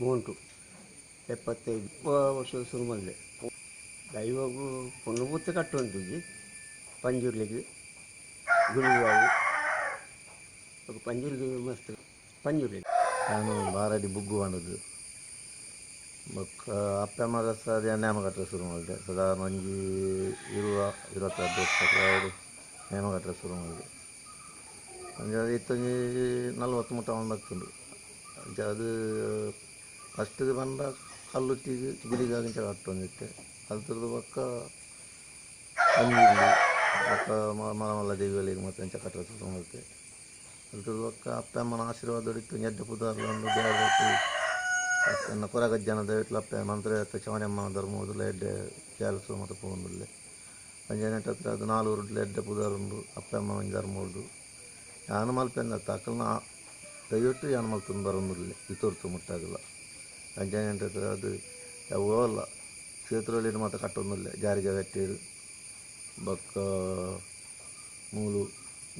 ಮೋಂಟು 75 ವರ್ಷ ಶುರು ಮಾಡಿದೆ. ದೈವಗೂ ಪೊಣ್ಣು ಪೂತ ಕಟ್ಟುವಂಥದ್ದು ಪಂಜುರ್ಲಿಗೆ ಗುಳಿಗಾವು ಪಂಜುರ್ಲಿ ಮಸ್ತ್ ಪಂಜುರ್ಲಿ. ನಾನು ಬಾರಡಿ ಬುಗ್ಗು ಮಾಡೋದು ಬೊಕ್ಕ ಅಪ್ಪೆ ಮಗಸ ನೇಮ ಕಟ್ಟರೆ ಶುರು ಮಾಡಿದೆ. ಸಾಧಾರಣ ಒಂಜಿ 20-25 ವರ್ಷ ನೇಮ ಕಟ್ಟರೆ ಶುರು ಮಾಡಿದೆ. ಅಂಚ ಇತ್ತೊಂಜಿ 40 ಮುಟ್ಟ ಬರ್ತುಂಡು. ಅಂಚ ಅದು ಫಸ್ಟಿಗೆ ಬಂದ ಕಲ್ಲುಟ್ಟಿಗೆ ಗುಳಿಗಾಗಿ ಇಂಚ ಕಟ್ಟೊಂದಿತ್ತೆ. ಅಲ್ತುರ್ದು ಬೊಕ್ಕ ಪಂಜುರ್ಲಿ ಬೊಕ್ಕ ಮಲ್ಲ ದೈವಗಳಿಗೆ ಮತ್ತೆ ಅಂಚ ಕಟ್ಟರೆ ಶುರು ಮಾಡಿದೆ. ಅಲ್ತುರ್ದು ಬೊಕ್ಕ ಅಪ್ಪೆ ಅಮ್ಮನ ಆಶೀರ್ವಾದ ಇತ್ತು ಎಡ್ಡೆ ಪುದಾರ್ಲ ಉಂಡು ದೇವರತ್ತು ಎನ್ನ ಕೊರಗಜ್ಜನ ದಯವಿಟ್ಟು ಅಪ್ಪೆ ಮಂತ್ರ ಚವಣೆಮ್ಮ ಧರ್ಮೋದುಲ ಎಡ್ಡೆ ಕೆಲಸ ಮತ್ತು ಪೋಂದುಲ್ಲೆ. ಅಂಜನೆ ಹತ್ರ ಅದು 4 ಉರುಡ್ಲೆ ಎಡ್ಡೆ ಪುದಾರ್ ಉಂಡು ಅಪ್ಪೆ ಅಮ್ಮ ಒಂಜಿ ಧರ್ಮೋದು ಯಾನು ಮಲ್ಪೆಂದ ಅಕ್ಕಲ್ನ ದಯವಿಟ್ಟು ಯಾನು ಮಲ್ತೊಂದು ಬರೋಂದುಲ್ಲೆ ಇತೊರ್ತು ಮುಟ್ಟಾಗಲ್ಲ. ಅಂಜನೆ ಹತ್ರ ಅದು ಯಾವೋ ಅಲ್ಲ ಕ್ಷೇತ್ರದಲ್ಲಿ ಮಾತ್ರ ಕಟ್ಟೊಂದುಲ್ಲೆ ಜಾರಿಗೆ ಗಟ್ಟಿಡು ಬೊಕ್ಕ ಮೂಲು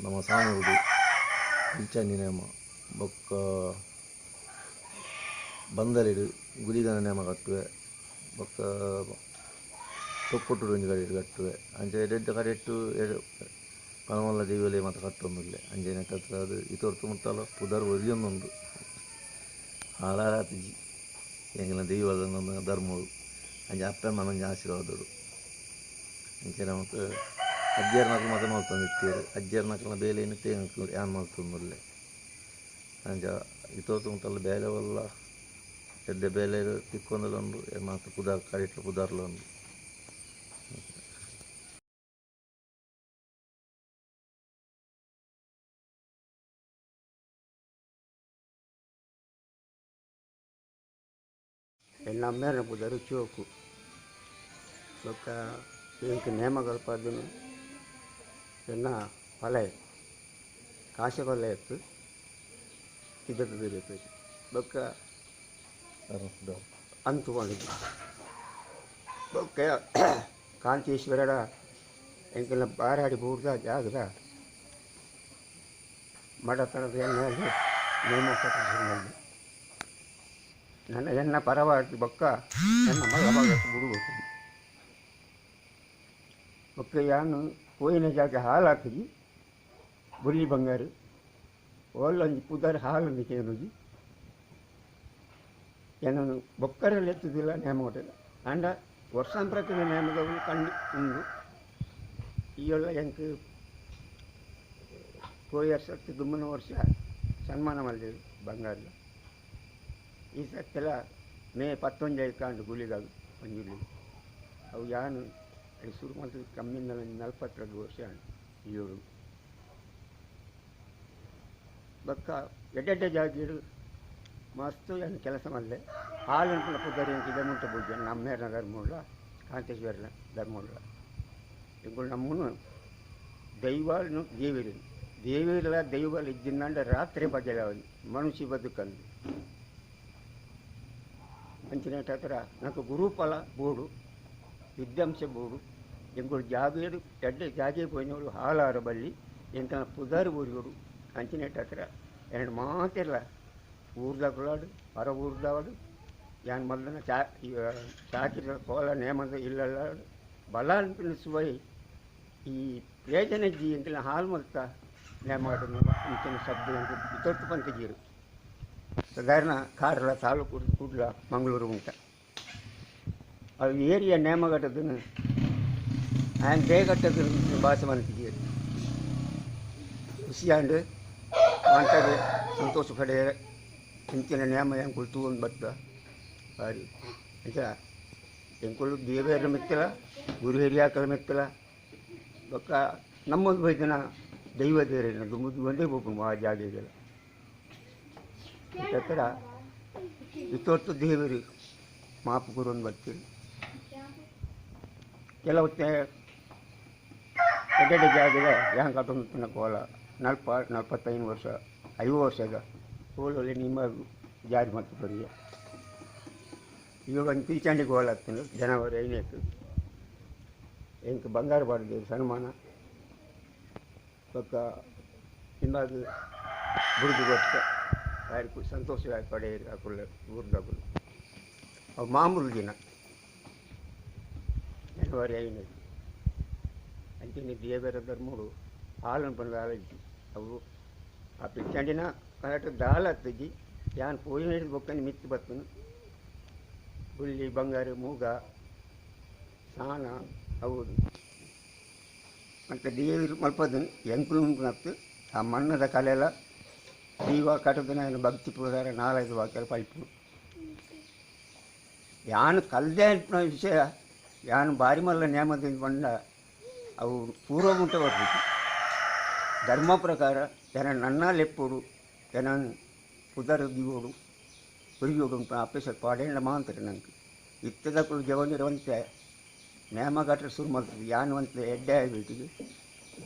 ನಮ್ಮ ಸಾನೂರುಡು ಇಲ್ಚಂಡಿ ನೇಮ ಬೊಕ್ಕ ಬಂದರಿಡು ಗುಳಿಗನ ನೇಮ ಕಟ್ಟುವೆ ಬೊಕ್ಕ ತೊಕ್ಕೊಟ್ಟುಡು ಒಂಜಿ ಕಡೆಟ್ ಕಟ್ಟುವೆ. ಅಂಚೆ ಎಡ್ಡೆ ಕಡೆಟ್ಟು ಪನಮಲ್ಲ ದೈವಲೆ ಮಾತ ಕಟ್ಟೊಂದುಲ್ಲೆ. ಅಂಚೆನೆ ಹತ್ರ ಅದು ಇತೊರ್ತು ಮುಟ್ಟಲ ಪುದರ್ ಒರಿಯೊಂದುಂಡು ಹಾಳಾರಾತಿಜಿ ಎಂಕಲ್ನ ದೈವದ ಧರ್ಮಡು ಅಂಚೆ ಅಪ್ಪೆ ಅಮ್ಮನ ಒಂಜಿ ಆಶೀರ್ವಾದಡು. ಅಂಚೆನೆ ಮತ್ತು ಅಜ್ಜೆರ್ನಕುಲು ಮಾತ ಮಲ್ತೊಂದಿತ್ತೆರ್. ಅಜ್ಜೆರ್ನಕಲ್ನ ಬೇಲೆನ್ ಎಂಕ್ ಯಾನ್ ಮಲ್ತೊಂದುಲ್ಲೆ. ಅಂಚ ಇತೊರ್ತು ಮುಟ್ಟಲ ಬೇಲೆ ಒಲ್ಲ ಎಡ್ಡೆ ಬೇಲೆ ತಿಕ್ಕೊಂದುಲ ಉಂಡು ಮಾತ ಪುದರ್ ಕಡೆಟ್ಲ ಪುದರ್ಲ ಉಂಡು. ಎನ್ನ ಅಮ್ಮೇರ್ನ ಪುದರು ಚೋಕು ಬೊಕ್ಕ ಎಂಕ್ ನೇಮ ಕಲ್ಪದನು ಎನ್ನ ಪಲಯ ಕಾಶೆ ಪಲಯತ್ತು ಇದಕ್ಕೆ ಬೇರೆ ಬೊಕ್ಕ ಅಂತು ಮಾಡಿದ್ದು. ಬೊಕ್ಕ ಕಾಂತೇಶ್ವರರ ಎಂಕೆಲ್ಲ ಬಾರಾಡಿ ಬೂರ್ದ ಜಾಗದ ಮಡತನದ ಎಣ್ಣೆಯಲ್ಲಿ ನೇಮ ಕಟ್ಟಿಸಿ ಮಾಡಿದೆ. ನನ್ನ ಎನ್ನ ಪರವಾಗಿ ಬೊಕ್ಕ ನನ್ನ ಮಲ್ಲ ಭಾಗಕ್ಕೆ ಬಿಡಬೇಕು. ಬೊಕ್ಕ ಯಾನು ಪೋಯಿನ ಜಾಗ ಹಾಲಾಕಿಜಿ ಬುಳ್ಳಿ ಬಂಗಾರು ಓಲ್ಲೊಂಜಿ ಪುದರ್ ಹಾಲೊಂದು ಕೇನುಜಿ ಏನನ್ನು ಬೊಕ್ಕರಲ್ಲಿ ಎತ್ತುದಿಲ್ಲ ನೇಮ ಕೊಟ್ಟಿಲ್ಲ. ಆಂಡ ವರ್ಷಾಂಪ್ರತಿನ ನೇಮದವು ಕಂಡು ಉಂಡು. ಈ ಎಲ್ಲ ಎಂಕ್ ಪೋಯಿ ವರ್ಷ ದುಮ್ಮನ ವರ್ಷ ಸನ್ಮಾನ ಮಲ್ದೇವು ಬಂಗಾರದ. ಈ ಸತ್ತೆಲ ಮೇ 19 ಕಾಂಡು ಗುಳಿಗಾಗ ಪಂಜುರ್ಲಿ ಅವು ಯಾನು ಶುರು ಮಲ್ತದ್ದು ಕಮ್ಮಿಂದ 42 ವರ್ಷ ಏಳು. ಬೊಕ್ಕ ಎಡ್ಡೆಡ್ಡೆ ಜಾಗೀಡು ಮಸ್ತ್ ಏನು ಕೆಲಸ ಮಲ್ಲೆ ಹಾಲನ್ಪುನ ಪುದರ್ ಎಂಕ್ ಇದೆ ಮುಟ್ಟ ಪೂಜೆ ನಮ್ಮೇರ್ನ ಧರ್ಮುಲ್ಲ ಕಾಂತೇಶ್ವರನ ಧರ್ಮುಲ್ಲ. ಎಂಕುಲು ನಮ್ಮನು ದೈವಾలను ದೇವಿರು ದೇವಿರಲ ದೈವಲು ಇದ್ದಿನಾಂಡ ರಾತ್ರಿ ಬಗೆಲವನಿ ಮನುಷ್ಯ ಬದುಕಂದು ಅಂಚಿನ ಹತ್ರ నాకు ಗುರುಫಲ ಬೋಡು ವಿದ್ಯಾಂಶ ಬೋಡು. ಎಂಕುಲು ಜಾಗೇಡು ಎಡ್ಡೆ ಜಾಗೆ ಪೋಯಿನವಳು ಹಾಲಾರ ಬಲ್ಲಿ ಎಂಕಲ್ನ ಪುದರ್ ಊರಿಯೋಡು ಅಂಚಿನ ಹತ್ರ ಎರಡು ಮಾತಿರಲ ಊರ್ದకులాಡು ಪರ ಊರ್ದವಡು ಯಾನ್ ಮಲ್ದನ ಚಾಕಿರ ಕೋಲ ನೇಮದ ಇಲ್ಲಲ್ಲಾಡು ಬಲ ಅನ್ಪಿನ ಈ ಪ್ರಯೋಜನ ಜಿ ಎಂಕಲ್ನ ಹಾಲು ಮಲ್ತ ನೇಮ ಇಂಚಿನ ಶಬ್ದ ಎಂಕು ಇತೊಟ್ಟು ಪಂತಜೀರು. ಸಾಧಾರಣ ಕಾರ್ಲ ತಾಲೂಕು ಕುಡ್ಲ ಮಂಗಳೂರು ಉಂಟ ಅವು ಏರಿಯಾ ನೇಮಗಟ್ಟದನ್ನು ಆಯನ್ ಬೇಗಟ್ಟದ ಭಾಷೆ ಮಲ್ತಿಜೀರು. ಖುಷಿಯಾಂಡು ಮಾಂತಗೆ ಸಂತೋಷ ಪಡೆಯ ಇಂಚಿನ ನೇಮ ಎಂಕುಲು ತೂವೊಂದು ಬತ್ತ ಬಾರಿ. ಅಂಚ ಎಂಕುಲು ದೇವೇರ ಮಿತ್ತಲ ಗುರು ಹಿರಿಯಾಕಲ ಮಿತ್ತಲ ಬೊಕ್ಕ ನಮ್ಮೊಂದು ಬೈದನ ದೈವ ದೇವರೇನ ದುಂಬುದು ಒಂದೇ ಪೋಪುಂಡು ಆ ಜಾಗೆಗೆಲ್ಲ. ಹತ್ರ ಇತ್ತೊತ್ತು ದೇವರು ಮಾಪು ಕೊರೊಂದು ಬರ್ತೀರಿ. ಕೆಲವು ಎಡ್ಡೆಡ್ಡೆ ಜಾಗದ ಯಾಂಗ್ ಕಟ್ಟೊಂದು ಕೋಲ 40-45 ವರ್ಷ 50 ವರ್ಷದ ಕೋಲಲ್ಲಿ ನಿಮ್ಮ ಜಾರಿ ಮತ್ತು ಬರಿಯ. ಇವಾಗ ಒಂದು ಪಿಲ್ಚಂಡಿ ಕೋಲ ಆಗ್ತದೆ ಜನವರಿ 5ಕ್ಕೆ ಎಂಕ್ ಬಂಗಾರ ಬಾಡಿದೆ ಸನ್ಮಾನ ಬೊಕ್ಕ ನಿಮ್ಮದು ಬುಡುದು ಗೊತ್ತ ಬಾರಿ ಸಂತೋಷ ಪಡೆಯರು ಅಕುಲ ಊರ್ದಕುಲು. ಅವು ಮಾಮೂಲು ದಿನ ಜನವರಿ 5 ಅಂಚಿನ ದೇವರ ಧರ್ಮಡು ಹಾಲನ್ನು ಬಂದ ಹಾಲಜ್ಜಿ ಅವು ಆ ಪಿಚ್ಚಂಡಿನ ಕರೆಕ್ಟ್ ದಾಲ ಹತ್ತಿಜ್ಜಿ ಯಾನ್ ಪೋಯಿನ ಹಿಡಿದು ಬೊಕ್ಕನೆ ಮಿತ್ತು ಬತ್ತನು ಬುಳ್ಳಿ ಬಂಗಾರ ಮೂಗ ಸಾನ ಅವು ಮತ್ತು ದೇವರು ಮಲ್ಪದನು ಎಂಕುಲು ನತ್ತು ಆ ಮಣ್ಣದ ಕಲೆಲ್ಲ ದೀವ ಕಟ್ಟದನ ಭಕ್ತಿ ಪೂಜಾರ 4-5 ವಾಕ್ಯ ಪಲ್ಪು ಯಾನು ಕಲ್ದೆ ವಿಷಯ ಯಾನು ಬಾರಿ ಮಲ್ಲ ನೇಮದಿಂದ ಬಂದ ಅವು ಪೂರ್ವ ಮುಟ್ಟ ಬರ್ತೈತಿ ಧರ್ಮ ಪ್ರಕಾರ ಜನ ನನ್ನ ಲೆಪ್ಪೋಡು ಜನ ಪುದರ ದಿವೋಡು ಹುರಿಯೋಡು ಅಂತ ಅಪ್ಪೇಸ ಪಾಡೇಂಡ ಮಾಂತಾರೆ ನಂಗೆ ಇತ್ತದಕ್ಕಳು ಜವನಿರುವಂತೆ ನೇಮ ಕಟ್ಟರೆ ಶುರು ಮಾಡ್ತದೆ ಯಾನು ಅಂತ ಎಡ್ಡೆ ಆಗಿಬಿಟ್ಟಿಗೆ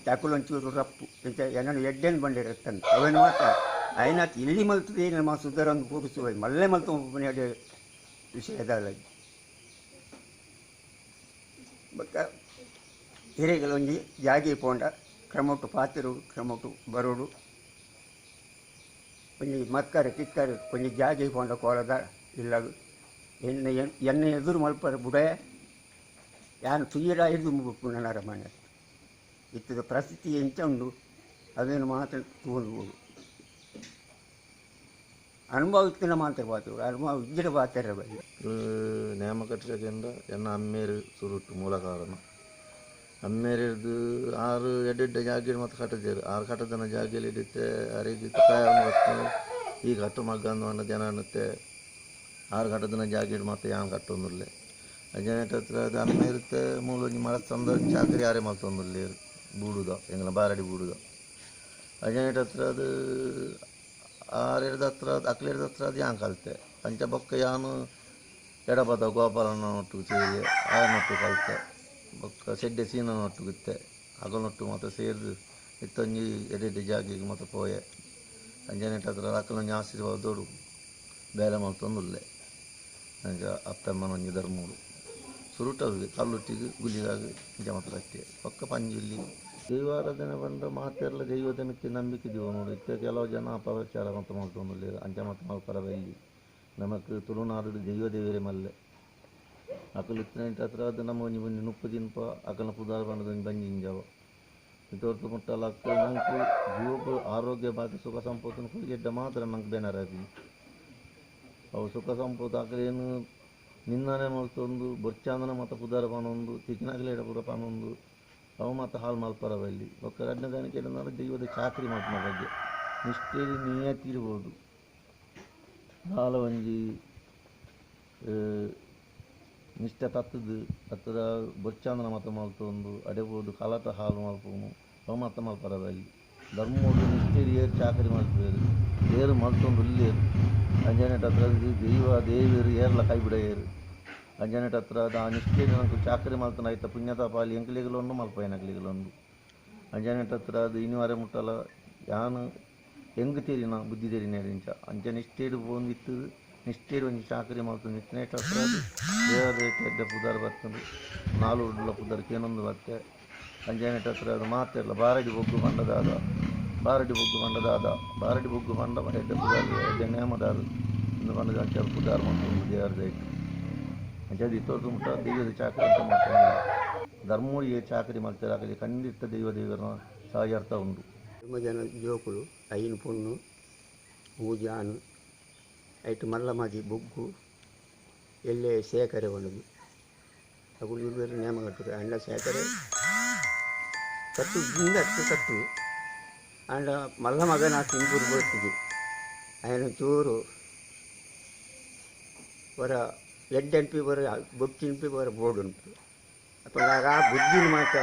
ತಕುಲು ಒಂಚೂರು ರಪ್ಪು ಇಂಥ ಏನೋ ಎಡ್ಡೆನು ಬಂದಿರತ್ತಂತ ಅವೇನು ಮಾತ್ರ ಐನಾತ್ ಇಲ್ಲಿ ಮಲ್ತದೆ ನಮ್ಮ ಸುಧಾರ ಒಂದು ಕೂರಿಸುವ ಮಲ್ಲೆ ಮಲ್ತು ಎಡೆ ವಿಷಯದ ಬೊಕ್ಕ ಹಿರಿಯಗಳೊಂಜಿ ಜಾಗಿ ಪೋಂಡ ಕ್ರಮೊಟ್ಟು ಪಾತಿರೋಡು ಕ್ರಮೊಟ್ಟು ಬರೋಡು ಒಂಜಿ ಮಕ್ಕರು ಕಿಕ್ಕರು ಒಂಜಿ ಜಾಗಿ ಪೋಂಡ ಕೋಲದ ಇಲ್ಲದು ಎಣ್ಣೆ ಎಣ್ಣೆ ಎದುರು ಮಲ್ಪರ ಬುಡ ಯಾನು ತುಯ್ಯಡ ಹಿಡಿದು ಮುಗುಪ್ಪು ನನ್ನ ಅರಮನೆ ಇತ್ತದ ಪರಿಸ್ಥಿತಿ ಎಂಚ ಉಂಡು ಅದೇನು ಮಾತ್ರ ತೂದು ಅನುಭವ ಇತ್ತಿನ ಮಾತ್ರ ಬಾತು ಅನುಭವ ಇದ್ದರೆ ಬಾತರ ಬಲ್ಲಿ ನೇಮ ಕಟ್ಟಕಂಡ ಎನ್ನ ಅಮ್ಮೇರು ಸುರುಟ್ಟು ಮೂಲ ಕಾರಣ. ಅಮ್ಮೇರಿದ್ದು 6 ಎಡ್ಡೆಡ್ಡೆ ಜಾಗೇಲಿ ಮತ್ತು ಕಟ್ಟದೇರು 6 ಕಟ್ಟದನ ಜಾಗೇಲಿ ಹಿಡಿತೆ ಅರೆಗೆ ಈ ಕಟ್ಟು ಮಗ್ಗಂದು ಅನ್ನ ಜನ ಅನ್ನತ್ತೆ 6 ಕಟ್ಟದನ ಜಾಗೇಲಿ ಮತ್ತು ಯಾನ್ ಕಟ್ಟೊಂದುಲ್ಲೆ ಅಜ್ಜನೇಟ ಹತ್ರ ಅದು ಅಮ್ಮೇರುತ್ತೆ ಮೂಲ ಒಂಜಿ ಮರತ್ತಂದ ಚಾಕರಿ ಆರೆ ಮಲ್ತೊಂದುಲ್ಲೆ ಬೂಡುದ ಎಂಗಲ ಬಾರಡಿ ಬೂಡುದ ಅಜ್ಜನೇಟ ಹತ್ರ ಅದು ಆರೆಡ್ದ ಹತ್ರ ಅಕ್ಲೆಡ್ದ ಹತ್ರ ಅದು ಯಾನ್ ಕಲಿತೆ ಅಂಚ ಬೊಕ್ಕ ಯಾನು ಎಡಪದ ಗೋಪಾಲನ ಒಟ್ಟು ಸೇರಿ ಆಯನೊಟ್ಟು ಕಲಿತೆ ಬೊಕ್ಕ ಸೆಡ್ಡೆ ಸೀನನೊಟ್ಟು ಅಗಲೊಟ್ಟು ಮಾತ್ರ ಸೇರಿದು ಇತ್ತೊಂಜಿ ಎಡೆಡ್ಡೆ ಜಾಗಿಗೆ ಮಾತ್ರ ಪೋಯೆ ಅಂಜನೇಟ ಹತ್ರ ಅಕ್ಕಲೊಂಜಿ ಆಶೀರ್ವಾದೋಡು ಬೇಲೆ ಮಲ್ತೊಂದುಲ್ಲೆ ಅಂಚ ಅಪ್ಪಮ್ಮನೊಂಜಿ ಧರ್ಮೋಡು ಸುರುಟವಿಗೆ ಕಲ್ಲುಟ್ಟಿಗೆ ಗುಲಿಗಾಗ ಇಂಚ ಮಾತ್ರ ಅಷ್ಟೇ ಪಕ್ಕ ಪಂಜುಲ್ಲಿ ದೈವಾರಾಧನೆ ಬಂದ ಮಾತೆಲ್ಲ ದೈವದ ಮಿತ್ತಿ ನಂಬಿಕೆ ದೀವ ನೋಡು. ಇತ್ತೆ ಕೆಲವು ಜನ ಅಪಪ್ರಚಾರ ಮಾತ್ರ ಮಲ್ತೊಂದುಲ್ಲೆರ್ ಅಂಚ ಮಾತ್ರ ಮಲ್ಪರ ಬಲ್ಲಿ. ನಮಕ್ ತುಳುನಾಡು ದೈವ ದೇವರೇ ಮಲ್ಲೆ ಅಕುಲು ಇತ್ತಿನ ಹತ್ರ ಅದು ನಮ್ಮ ಒಂಜಿ ಒಂಜಿ ನುಪ್ಪು ತಿನ್ಪ ಅಕಲ್ನ ಪುದಾರ್ ಪಂಡದ ಒಂಜಿ ಬಂಜಿ ಇಂಜವ ಇತೋರ್ತು ಮುಟ್ಟಲ ಅಕ್ಲು ನಂಕ್ ಜೀವಕ್ಕೆ ಆರೋಗ್ಯ ಬಾಕಿ ಸುಖ ಸಂಪತ್ತನ್ನು ಕೊಯ್ಯೆಡ್ಡ ಮಾತ್ರ ನಂಗೆ ಬೇನಾರಾಪಿ ಅವು ಸುಖ ಸಂಪತ್ತು ಅಕಲೇನು ನಿನ್ನನೆ ಮಲ್ತೊಂದು ಬೊರ್ಚಾಂದನ ಮಾತ ಪುದಾರ ಪನೊಂದು ತಿಕ್ಕಿನಾಗಲೇಡ ಪೂರ ಪನೊಂದು ಅವು ಮಾತ ಹಾಳು ಮಲ್ಪರ ಬಲ್ಲಿ. ಬೊಕ್ಕ ರಡ್ಡನೇ ದಾನಿಕೆ ದೈವದ ಚಾಕ್ರಿ ಮಲ್ಪುನ ಬಗ್ಗೆ ನಿಷ್ಠೆಲಿ ನಿಯತಿ ಇರ್ಬೋದು ದಾಲ ಒಂಜಿ ನಿಷ್ಠೆ ತತ್ತದು ಅತ್ತರ ಬೊರ್ಚಾಂದನ ಮಾತ ಮಲ್ತೊಂದು ಅಡೆಬೋದು ಕಲತ ಹಾಲು ಮಲ್ಪುನು ಅವು ಮಾತ ಮಲ್ಪರ ಬಲ್ಲಿ. ಧರ್ಮೋಡು ನಿಷ್ಠೆಲಿ ಏರು ಚಾಕರಿ ಮಲ್ಪುವೆರ್ ಏರು ಮಲ್ತೊಂದು ಉಲ್ಲೇರು ಅಂಜನೇಟ ಹತ್ರ ದೈವ ದೇವರು ಏರ್ಲ ಕೈ ಬಿಡಯೇರು ಅಂಜನೇಟ ಹತ್ರ ಅದು ಆ ನಿಷ್ಠೆಲಿ ನಂಗೆ ಚಾಕರಿ ಮಲ್ತನ ಐತ ಪುಣ್ಯದ ಪಾಲಿ ಎಂಕ್ಲೆಗ್ಲೊಂದು ಮಲ್ಪಯನಕ್ಲೆಗ್ಲೊಂದು ಅಂಜನೇಟ ಹತ್ರ ಅದು ಇನಿವಾರೆ ಮುಟ್ಟಲ ಯಾನು ಎಂಗ್ ತೇರಿನ ಬುದ್ಧಿ ತೇರಿನ ಇಂಚ ಅಂಚ ನಿಷ್ಠೆಡು ಪೋಂದಿತ್ತು ನಿಷ್ಠೆಡು ಒಂಜಿ ಚಾಕರಿ ಮಲ್ತೊಂದು ಇತ್ತಿನೇಟ ಹತ್ರ ಅದು ದೇವರ ಎಡ್ಡೆ ಪುದಾರ್ ಬರ್ತುಂಡು ನಾಲು ಉಡ್ಲ ಪುದಾರ್ ಕೇನೊಂದು ಬತ್ತೆ ಅಂಜನೇಟ ಹತ್ರ ಅದು ಮಾತೆರ್ಲ ಬಾರಡಿ ಬೊಗ್ಗು ಪಂಡದಾದ ಬಾರಡಿ ಬೊಗ್ಗು ಪಂಡದಾದ ಬಾರಡಿ ಬೊಗ್ಗು ಪಂಡ ಎಡ್ಡೆ ಪುದಾರ್ ಎಡ್ಡೆ ನೇಮದಾದ ಇಂದು ಪಂಡದ ಅಂಚ ಪುದಾರ್ ಮಲ್ತೊಂದು ದೇವರ ದಯಟ್ ಅಂಚ ಇತ್ತೋರ್ದು ಮುಟ್ಟ ದೈವದ ಚಾಕರಿ ಅಂತ ಮಾಡ್ತಾರೆ ಧರ್ಮೋಡಿ ಚಾಕರಿ ಮಲ್ತಾರೆ ಆಗಲಿ ಖಂಡಿತ ದೈವ ದೇವರನ್ನ ಸಹಜಾರ್ಥ ಉಂಟು. ಜನ ಜೋಕುಲು 5 ಪೊಣ್ಣು 3 ಆನು ಐಟು ಮಲ್ಲ ಮಾಜಿ ಬೊಗ್ಗು ಎಲ್ಲೇ ಶೇಖರೆ ಒಣಗಿ ಅಗುಲು ಇರುವೆರ್ ನೇಮ ಕಟ್ಟುವೆ ಅಂಡ ಶೇಖರೆ ಕಟ್ಟು ದಿಂದ ಅಷ್ಟು ಕಟ್ಟು ಅಂಡ ಮಲ್ಲ ಮಗನ ತಿಂಬೂರು ಬರ್ತಿದ್ವಿ ఆయన ಚೂರು ವರ ಎಡ್ಡೆ ವರ ಬೊಟ್ಟಿನ್ಪಿ ವರ ಬೋರ್ಡ್ ಉಂಟು ಅప్పుడు ಆ ಬುದ್ಧಿನ ಮಾತ್ರ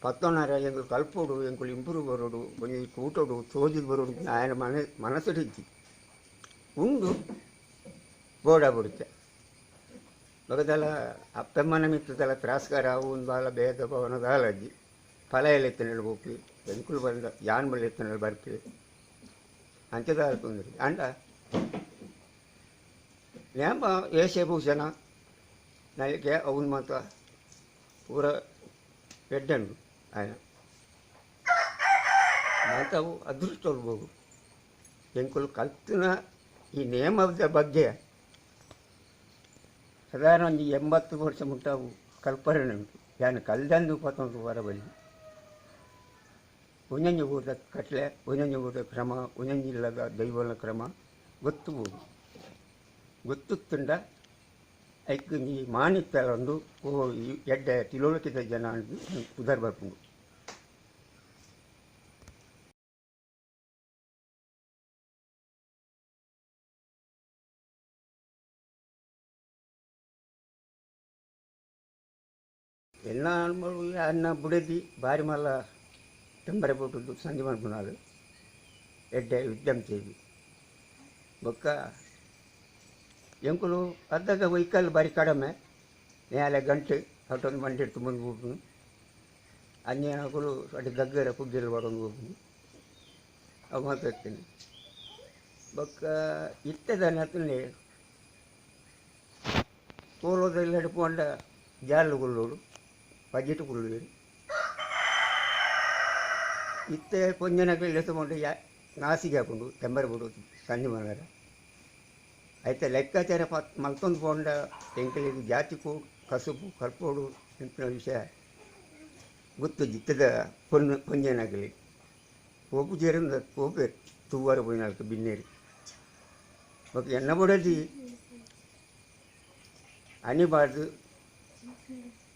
ಪತ್ತೊನ್ನಾರ ಎಂಕುಲು ಕಲ್ಪೋಡು ಎಂಕುಲು ಇಂಪ್ರೂವ್ ಬರೋಡು ಒಂಜಿ ಕೂಟೋಡು ತೋಜಿದ್ ಬರೋಡು ఆయన ಮನಸ್ಸುಡಿಜ್ಜಿ ಉಂಡು ಬೋಡ ಬಿಡುತ್ತೆ ಬಗದಲ ಅಪ್ಪಮ್ಮನ ಮಿತ್ತದಲ ತ್ರಾಸ್ಕರ ಒಂದು ಬಾಲ ಭೇದ ಭವನ ದಾಲಜ್ಜಿ ಫಲ ಎಲ್ಲ ಎತ್ತನೆಲ್ಲ ಬೋಪಿ ಎಂಕುಲು ಬಂದ ಯಾನ್ ಬಳ್ಳಿ ಎತ್ತನೆಲ್ಲ ಬರ್ಪಿ ಅಂಚದಾಲ ತೊಂದರೆ ಅಂಡ ನೇಮ ವೇಷಭೂಷಣ ನಲಿಕೆ ಅವನು ಮಾತ್ರ ಪೂರ ಎಡ್ಡಂಡು ఆయన ಮಾತವು ಅದೃಷ್ಟ ಹೋಗು ಎಂಕುಲು ಕಲ್ತಿನ ಈ ನೇಮದ ಬಗ್ಗೆ ಸಾಧಾರಣ ಒಂದು 80 ವರ್ಷ ಮುಟ್ಟ ಕಲ್ಪನೆ ಉಂಟು. ಯಾನು ಕಲ್ದಂದು ಪತ್ತೊಂದು ವಾರ ಬಲ್ಲಿ ಒಂದೊಂದು ಊಟದ ಕಟ್ಲೆ, ಒಂದೊಂದು ಊಟದ ಕ್ರಮ, ಒಂದೊಂದು ಇಲ್ಲದ ದೈವನ ಕ್ರಮ ಗೊತ್ತುಬೋದು. ಗೊತ್ತುತ್ತುಂಡ ಐಕ್ ಈ ಮಾನಿತ್ತಲೊಂದು ಓ ಈ ಎಡ್ಡೆ ತಿಳುವಳಿಕೆದ ಜನ ಉದಾರ್ ಬರ್ಪುಂಡು. ಎಲ್ಲ ಅನ್ನ ಬುಡದಿ ಬಾರಿ ಮಲ್ಲ ತಂಬರೆ ಪೋಟುದು ಸಂಜೆ ಮನ್ಪುನಾಲು ಎಡ್ಡೆ ವಿದ್ಯಂತೇವಿ ಬೊಕ್ಕ ಎಂಕುಲು ಅರ್ಧದ ವೆಹಿಕಲ್ ಬಾರಿ ಕಡಿಮೆ ನೇಲೆ ಗಂಟೆ ಅಟೊಂದು ಬಂಡಿ ಎಡ್ತು ಬಂದು ಹೋಗ್ನು ಅನ್ಯಗಳು ಅಡಿ ಗಗ್ಗರ ಪುಗ್ಗೆಲ್ ಬಡೊಂದು ಹೋಗ್ನು ಅವು ಮಾತಾಡ್ತೀನಿ. ಬೊಕ್ಕ ಇತ್ತದನ್ನ ಅತ್ತನೆ ಕೋಲೋದಲ್ಲಿ ಹಿಡ್ಕೊಂಡ ಜಾಲು ಕೊಲ್ಲೋಡು ಬಜೆಟ್ ಕೊಲ್ಲುವೇರು ಇತ್ತೆ ಪೊಂಜನಗಳು ಎತ್ತುಕೊಂಡು ಯಾ ನಾಸಿಗೆ ಹಾಕೊಂಡು ತೆಂಬರೆ ಬಿಡು ಸಂಜೆ ಮನರ అయితే ಲೆಕ್ಕಾಚಾರ ಮಲ್ತೊಂದು ಪೋಂಡ ಎಂಕಲಿಗೆ ಜಾತಿ ಕಸುಬು ಕಲ್ಪೋಡು ಎಂಪಿನ ವಿಷಯ ಗೊತ್ತು ಜಿತ್ತದ ಪೊನ್ನು ಪೊಂಜನಗಲಿ ಪೋಪು ചേരുന്ന പോപ്പേರು ತೂವಾರ ಪೋಯಿನಾಲ್ಕು ಬಿನ್ನೇರು ಬೊಕ್ಕ ಎನ್ನ ಬುಡದಿ ಅನಿಬಾರ್ದು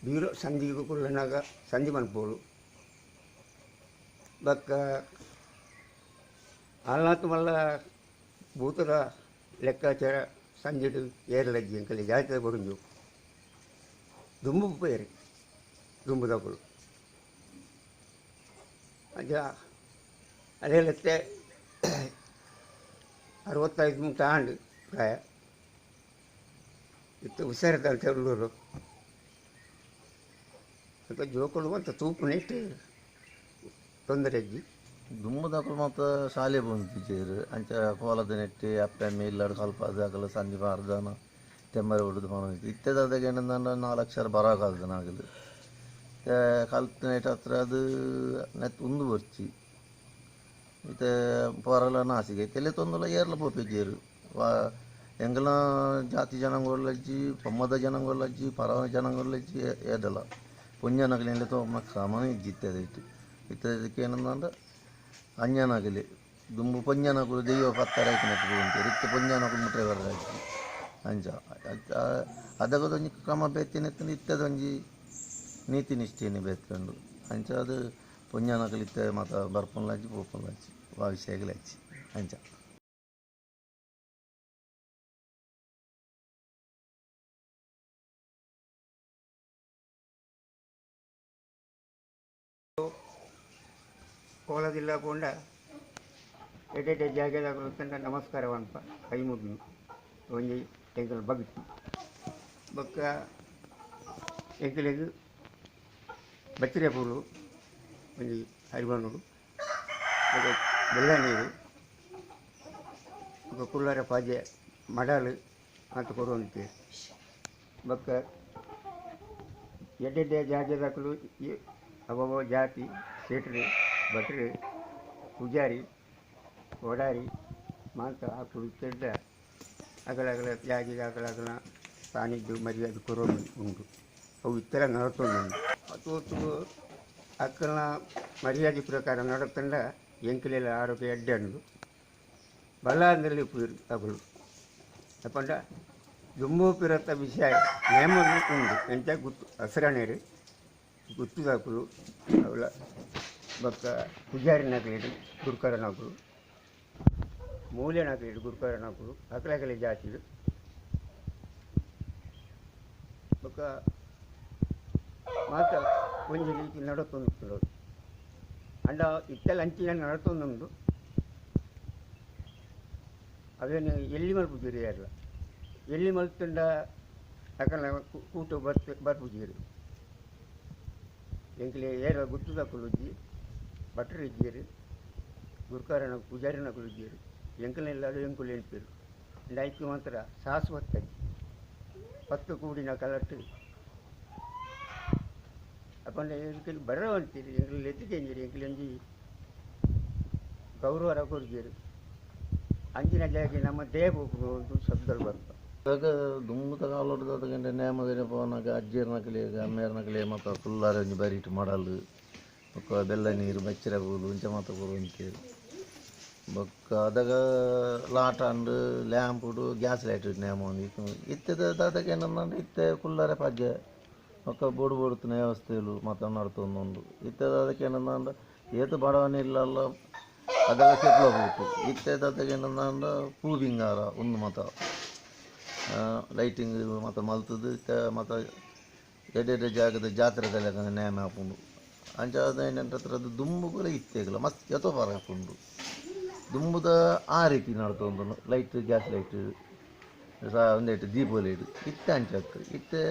ಬೀರೋ ಸಂಧಿಗೂ ಕುಲ್ಲನಾಗ ಸಂಧಿ ಮನ್ಪೋಡು ಬೊಕ್ಕ ಆಲ್ನಾತ್ ಮಲ್ಲ ಭೂತದ ಲೆಕ್ಕಾಚಾರ ಸಂಜೆಡು ಏರ್ಲಜ್ಜಿ ಎಂಕಲೆ ಜಾತಿದ ಬರುಂಜು ದುಂಬು ಪೇರು ದುಂಬುದಕುಲು ಅಜ್ಜ ಅದೇಲತ್ತೆ 65 ಮುಟ್ಟ ಆಂಡು ಪ್ರಾಯ ಇತ್ತು ಹುಷಾರಿದ್ದಂತೆ ಹುಡುಗರು ಅಂತ ಜೋಕುಲು ಅಂತ ತೂಪುನ ಇಟ್ಟು ತೊಂದರೆ ಅಜ್ಜಿ. ದುಮ್ಮದಕುಲು ಮಾತ ಶಾಲೆ ಪೋಂತಿಜೆರ್ ಅಂಚ ಕೋಲದ ನೆಟ್ಟಿ ಅಪ್ಪೆ ಅಮ್ಮೆ ಇಲ್ಲಡ್ ಕಲ್ಪಾದ್ ಅಕಲ್ ಸಂಜೆ ಪಾರ್ದಾನ ತೆಂಬರೆ ಬುಡುದು ಪನೊಂದಿತ್ತೆರ್. ಇತ್ತೆದ ಏನಂದಂಡ 4 ಅಕ್ಷರ ಬರಹ ಕಲ್ತನ ಅಕುಲು ಇತ್ತೆ ಕಲ್ತಿನೇಟ್ ಹತ್ರ ಅದು ನೆತ್ ಉಂದು ಬೊರ್ಚಿ ಇತ್ತೆ ಪೊರಲ ನಾಸಿಗೆ ಇತ್ತೆ ತೊಂದುಲ ಏರ್ಲ ಪೋಪೆಜೆರ್. ಎಂಕಲ್ನ ಜಾತಿ ಜನಾಂಗೊಲ್ಲಜ್ಜಿ, ಪಮ್ಮದ ಜನಾಂಗೊಲ್ಲಜ್ಜಿ, ಪರವ ಜನಾಂಗೊಲ್ಲಜ್ಜಿ ಏದಲ ಪೊಂಜನಕುಲು ತೋಮ ಕ್ರಮನೇ ಇಜ್ಜಿ ಇತ್ತೆದ ಇಟ್ಟು. ಇತ್ತೆದಕ್ಕೆ ಏನಂದಂಡ ಅಂಜನಕುಲು ದುಂಬು ಪೊಂಜನಕುಲು ದೈವ ಪತ್ತರ ಐತಿನಕ್ಲು ಪೋವೊಂತೆರ್. ಇತ್ತೆ ಪೊಂಜನಕುಲು ಮುಟ್ರೆ ಬರ್ರಾಜಿ ಅಂಚ ಅದಗದ ಒಂಜಿ ಕ್ರಮ ಬೇತಿನ ಇತ್ತಂಡ ಇತ್ತೆದ ಒಂಜಿ ನೀತಿ ನಿಷ್ಠೆನೆ ಬೇತೆ ಉಂಡು. ಅಂಚ ಅದು ಪೊಂಜನಕುಲು ಇತ್ತೆ ಮಾತ ಬರ್ಪುನಲಜ್ಜಿ ಪೋಪುನಲಜ್ಜಿ ವಾ ವಿಷಯಗಳಜ್ಜಿ ಅಂಚ. ಕೋಲದಿಲ್ಲ ಪೋಂಡ ಎಡ್ಡೆ ಜಾಗೆದಾಕುಲು ತಂಡ ನಮಸ್ಕಾರ ಪನ್ಪ ಕೈ ಮುಗಿನು ಒಂಜಿ ಎಂಕಲ್ ಭಕ್ತಿ ಬೊಕ್ಕ ಎಂಕಲೆಗ್ ಬಚ್ಚಿರೆ ಪೂಲು ಒಂಜಿ ಹರಿಬಣ್ಣುಡು ಬೊಕ್ಕ ಬೆಲ್ಲ ನೀರು ಬೊಕ್ಕ ಕುಳ್ಳಾರ ಪಾಜೆ ಮಡಲು ಮಾತ ಕೊರೊಂದಿತ್ತೆರ್. ಬೊಕ್ಕ ಎಡ್ಡೆ ಜಾಗೆದಾಕುಲು ಅವವ ಜಾತಿ ಶೆಟ್ರು ಭಟ್ರು ಪೂಜಾರಿ ಓಡಾರಿ ಮಾತ ಅಕುಲು ಇತ್ತೆರ್ಡ ಅಕಲಕಲ ಜಾಗೆಗ್ ಅಕಲಕಲ ಸಾನಿಧ್ಯ ಮರ್ಯಾದೆ ಕೊರೊಂದು ಉಂಡು. ಅವು ಇತ್ತೆಲ ನಡತೊಂದುಂಡು. ತೂತು ಅಕಲ್ನ ಮರ್ಯಾದೆ ಪ್ರಕಾರ ನಡತಂಡ ಎಂಕಲೆಲ ಆರೋಗ್ಯ ಎಡ್ಡೆ ಉಂಡು. ಬಲ ಅಂದ್ರಲ್ಲಿ ಉಪ್ಪುವೆರ್ ಅಕುಲು ಅಪಂಡ ದುಂಬು ಪಿರತ ವಿಷಯ ನೇಮ ಉಂಡು ಎಂಚ ಗುತ್ತು ಹಸರಣೆರ್ ಗುತ್ತುದಕುಲು ಅವಲ ಬೊಕ್ಕ ಪೂಜಾರಿನಕುಲೆಡ್ ಗುರುಕರನಕುಲು ಮೂಲೆನಕುಲೆಡ್ ಗುರುಕರನಕುಲು ಅಕಲಕಲೆ ಜಾತಿಲು ಬೊಕ್ಕ ಮಾತ ಒಂಜಿ ರೀತಿ ನಡತೊಂದುಪ್ಪುಂಡು. ಅಂಡ ಇತ್ತೆಲ ಅಂಚಿನ ನಡತೊಂದುಂಡು. ಅವೇನು ಎಲ್ಲಿ ಮಲ್ಪುಜೆರ್ ಏರ್ಲ ಎಲ್ಲಿ ಮಲ್ತುಂಡ ಅಕಲ್ನ ಕೂಟ ಬರ್ಪುಜೆರ್. ಎಂಕಲೆ ಏರ ಗುತ್ತುದಕುಲು ಇಜ್ಜಿ, ಭಟ್ರು ಇಜ್ಜೆರ್, ಗುರುಕಾರನ ಪೂಜಾರಿನಕುಲು ಇಜ್ಜೆರ್. ಎಂಕಲ್ನ ಎಂಕುಲು ಎನ್ಪೆರ್. ಅಂಡ ಐಕ್ ಮಾತ್ರ ಶಾಶ್ವತ 10 ಕೂಡಿನ ಕಲಟ್ ಅಪಂಡ ಎಂಕುಲು ಬರವಂತೀರಿ ಎಂಕುಲು ಲೆತ್ತಿಗೆಂಜಿರಿ ಎಂಕುಲು ಒಂಜಿ ಗೌರವ ಕೊರ್ಜೆರ್. ಅಂಚಿನ ಜಾಗೆ ನಮ್ಮ ದೇಹ ಶಬ್ದలు ಬರ್ತ ಇವಾಗ ದುಂಬುದ ಕಾಲೊಡು ಗಂಟೆ ನೇಮದಿನ ಪೋನಾಗ ಅಜ್ಜಿಯರ್ನಕಲೆ ಅಮ್ಮೆಯರ್ನಕಲೆ ಮಾತ ಕುಲ್ಲಾರ ಒಂಜಿ ಬರಿಟ್ ಮಾಡಲು ಬೊಕ್ಕ ಬೆಲ್ಲ ನೀರು ಬಚ್ಚಿರ ಪೂಲು ಇಂಚ ಮಾತ ಕೊರೊಂತೇರು ಬೊಕ್ಕ ಅದಗ ಲಾಟ ಅಂಡ್ ಲ್ಯಾಂಪುಡು ಗ್ಯಾಸ್ ಲೈಟ್ ನೇಮ ಒಂದು ಇತ್ತೆದ ದಾದಗ ಏನಂದ್ರೆ ಇತ್ತೆ ಕುಲ್ಲಾರೆ ಪಜ್ಜೆ ಬೊಕ್ಕ ಬೋಡು ಬೋಡುತ್ತಿನ ವ್ಯವಸ್ಥೆಲು ಮಾತ ನಡತೊಂದುಂಡು ಇತ್ತೆ ಅದಕ್ಕೆ ಏನಂದ್ರೆ ಏತು ಬಡವನ ಇಲ್ಲಲ್ಲ ಅದಗ ಚೆಪ್ಲ ಪೂಟು ಇತ್ತೆ ದಾದಗ ಏನಂದ್ರೆ ಪೂ ಬಿಂಗಾರ ಒಂದು ಮಾತ ಲೈಟಿಂಗ್ ಮಾತ ಮಲ್ತದು ಇತ್ತೆ ಮಾತ ಎಡೆ ಜಾಗದ ಜಾತ್ರೆದ ಲೆಕ್ಕ ನೇಮ ಆಪುಂಡು ಅಂಚ ಏನಂದ್ರೆ ಅದು ದುಂಬುಗುಲ ಇತ್ತೆಗಲ ಮಸ್ತ್ ಎತೋ ಫರಕ್ ಆಪುಂಡು ದುಂಬುದ ಆ ರೀತಿ ನಡ್ತೊಂದು ಲೈಟ್ ಗ್ಯಾಸ್ ಲೈಟ್ ಸಹ ಒಂದೈಟ್ ದೀಪ ಲೈಟ್ ಇತ್ತೆ ಅಂಚತ್ತು ಇತ್ತೆ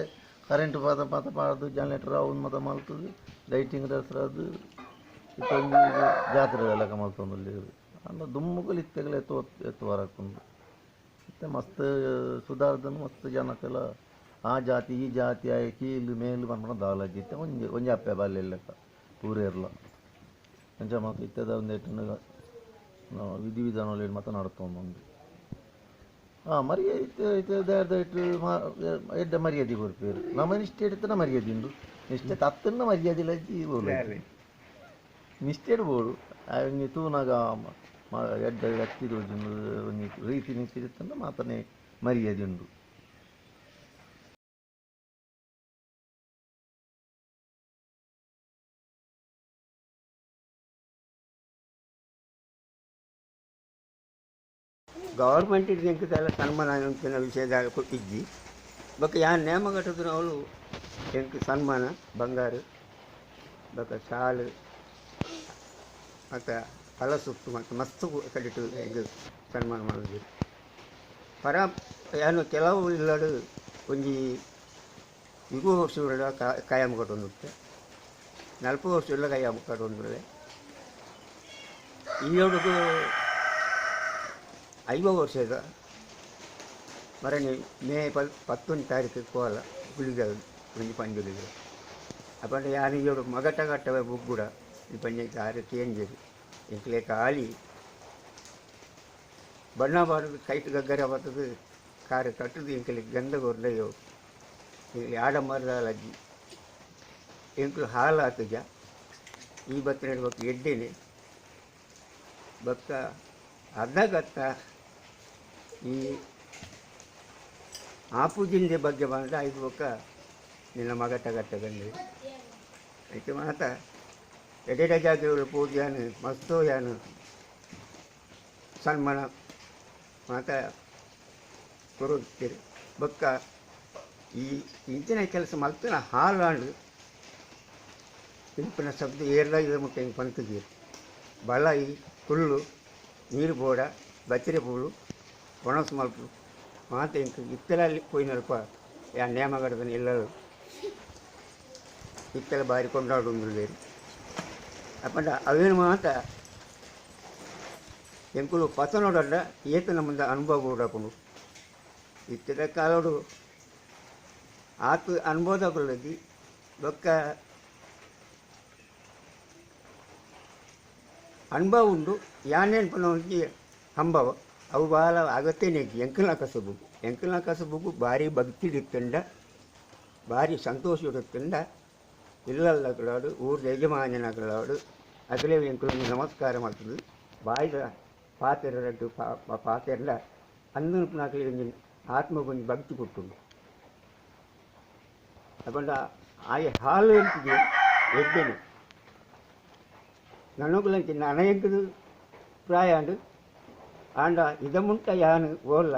ಕರೆಂಟ್ ಪಾತ ಪಾತ ಪಾಡ್ದು ಜನರೇಟರ್ ಅವು ಮಾತ ಮಲ್ತದು ಲೈಟಿಂಗ್ ಅದು ಇತ್ತೊಂದು ಜಾತ್ರೆ ಲೆಕ್ಕ ಮಲ್ತೊಂದು ಅಂಡ ದುಂಬುಗುಲ ಇತ್ತೆಗಲ ಎತ್ತು ಎತ್ತು ಬರಕುಂಡು ಇತ್ತೆ ಮಸ್ತ್ ಸುಧಾರ್ದನು ಮಸ್ತ್ ಜನಕ್ಕೆಲ್ಲ ಆ ಜಾತಿ ಈ ಜಾತಿ ಆಯ್ ಕೀಲು ಮೇಲು ಪನ್ಪುನ ದಾಲಜ್ಜಿ ಇತ್ತೆ ಒಂಜಿ ಒಂಜಿ ಅಪ್ಪೆ ಬಾಲ್ಯ ಲೆಕ್ಕ ಪೂರೇರ್ಲ ಅಂಚ ಮಾತ ಇತ್ತೆದ ಒಂದೆಟ್ಟು ವಿಧಿ ವಿಧಾನಗಳು ಮಾತ ನಡತೊಂದುಂಡು ಮರ್ಯಾದೆ ಇತ್ತೆ ದಾಯೆರ್ದ್ ಎಡ್ಡೆ ಮರ್ಯಾದೆ ಕೊರ್ಪೆರ್ ನಮ ನಿಷ್ಠೆ ಇತ್ತನ ಮರ್ಯಾದೆ ಉಂಡು ನಿಷ್ಠೆ ತತ್ತನ್ನ ಮರ್ಯಾದೆ ಇಜ್ಜಿ ಬೋಡು ನಿಷ್ಠೆಡ್ ಬೋಡು ಒಂಜಿ ತೂನಗ ಎಡ್ಡೆ ವ್ಯಕ್ತಿ ತೋಜುಂಡು ಒಂಜಿ ರೀತಿ ನೀತಿ ಇತ್ತಂಡ ಮಾತನೇ ಮರ್ಯಾದೆ ಉಂಡು. ಗೌರ್ಮೆಂಟ್ ಎಂಕದೆಲ್ಲ ಸನ್ಮಾನ ಅಂತಿನ ವಿಷಯದ ಇಜ್ಜಿ ಬೊಕ್ಕ ಯಾನ್ ನೇಮ ಕಟ್ಟುದಿನವ್ಲು ಎಂಕ್ ಸನ್ಮಾನ ಬಂಗಾರು ಬೊಕ್ಕ ಶಾಲು ಮತ್ತು ಫಲಸುತ್ತು ಮತ್ತು ಮಸ್ತ್ ಕಡಿಟು ಎಂಕ್ ಸನ್ಮಾನ ಮಲ್ದಿರು ಪರ ಯಾನು ಕೆಲವು ಇಲ್ಲಡು ಒಂಜಿ 20 ವರ್ಷ ಕಾಯಂ ಕಟ್ಟೊಂದುತ್ತೆ 40 ವರ್ಷ ಕಾಯಂ ಕಟ್ಟೊಂದುಲ್ಲೆ ಈಯೋಡುಗು 50 ವರ್ಷದ ಮರಣಿ ಮೇ 11 ತಾರೀಕು ಕೋಲ ಗುಳಿಗ ಒಂಜಿ ಪಂಜುಲಿಗೆ ಅಪ್ಪಂಡ ಯಾನು ಈಯೋಡು ಮಗಟ ಕಟ್ಟವೆ ಬುಗ್ಗುಡ ಈ ಪಂಜೆ ಆರು ಕೇಂಜರು ಎಂಕ್ಲೆ ಖಾಲಿ ಬಣ್ಣ ಬಾರದು ಕೈಟ್ ಗಗ್ಗರ ಬರ್ತದೆ ಕಾರು ಕಟ್ಟದು ಎಂಕ್ಲೆ ಗಂಧ ಕೊರ್ಲಯ್ಯೋ ಎಂಕ್ಲೆ ಆಡಂಬರದ ಅಜ್ಜಿ ಎಂಕ್ಲು ಹಾಲು ಆತುಜ ಈ ಬತ್ತಿನ ಬೊಕ್ಕ ಎಡ್ಡೆನೆ ಬೊಕ್ಕ ಅರ್ಧಗತ್ತ ಈ ಆಪುಜಿಂದೆ ಬಗ್ಗೆ ಬಂದ ಐದು ಬೊಕ್ಕ ನಿನ್ನ ಮಗಟ ಗಟ್ಟ ಬಂದೆ ಐತೆ ಮಾತ ಎಡೆಡ ಜಾತಿಯವರು ಪೂಜೆಯನ್ನು ಮಸ್ತು ಯಾನು ಸನ್ಮಾನ ಮಾತ ಕೊರುತ್ತೀರಿ ಬೊಕ್ಕ ಈ ಇಂಚಿನ ಕೆಲಸ ಮಲ್ತಿನ ಹಾಲಾಂಡು ತಿಂಪಿನ ಶಬ್ದ ಏರ್ಲ ಇದು ಮುಟ್ಟ ಹಿಂಗೆ ಪಂತಿದ್ದೀರಿ ಬಲ ಈ ಕುಲ್ಲು ನೀರು ಬೋಡ ಬಚ್ಚಿರೆ ಪೂಳು ಒಣಸು ಮಲ್ಪು ಮಾತ ಇಂಕ ಇತ್ತಲಲ್ಲಿ ಪೋಯಿನಲ್ಪ ಯಾ ನೇಮಗಡದನ ಇಲ್ಲಲು ಇತ್ತಲ ಬಾರಿ ಕೊಂಡಾಡುಂದುಲ್ಲೇರು ಅಪ್ಪಂಡ ಅವೇನು ಮಾತ ಎಂಕುಲು ಪತನೋಡಲ್ಲ ಏತ ನಮ್ಮದ ಅನುಭವ ಬೋಡಾಪುಂಡು ಇತ್ತದ ಕಾಲೋಡು ಆತು ಅನುಭವದಕುಲದಿ ಬೊಕ್ಕ ಅನುಭವ ಉಂಡು ಯಾನೇನು ಪನ್ನೊಂಜಿ ಹಂಬವ ಅವು ಬಾಲ ಅಗತ್ಯನೇ ಎಂಕಲ್ನ ಕಸಬು ಎಂಕಲ್ನ ಕಸಬುಗು ಭಾರಿ ಭಕ್ತಿ ಇತ್ತಂಡ ಭಾರಿ ಸಂತೋಷ ಇಡುತ್ತಂಡ ಇಲ್ಲಲ್ಲಕಲಾಡು ಊರು ಯಜಮಾನನಕಲಾಡು ಅಗಲೇ ಎಂಕುಲು ನಮಸ್ಕಾರ ಮಾಡ್ತದೆ ಬಾಯಿದ ಪಾತೆರಡ್ಡು ಪಾತೆರ್ಲ ಅಂದನಕಲಿ ಒಂಜಿ ಆತ್ಮಗೊಂಜಿ ಭಕ್ತಿ ಕೊಟ್ಟುಂಡು ಅಪಂಡ ಆಯ ಹಾಲು ಎಂತಿಗೆ ಎಡ್ಡೆನೆ ನನಗುಲಂಚಿ ನನಯಂಕದು ಪ್ರಾಯ ಅಂಡು ಆಂಡ ಇದ ಮುಂಟ ಯಾನು ಓಲ್ಲ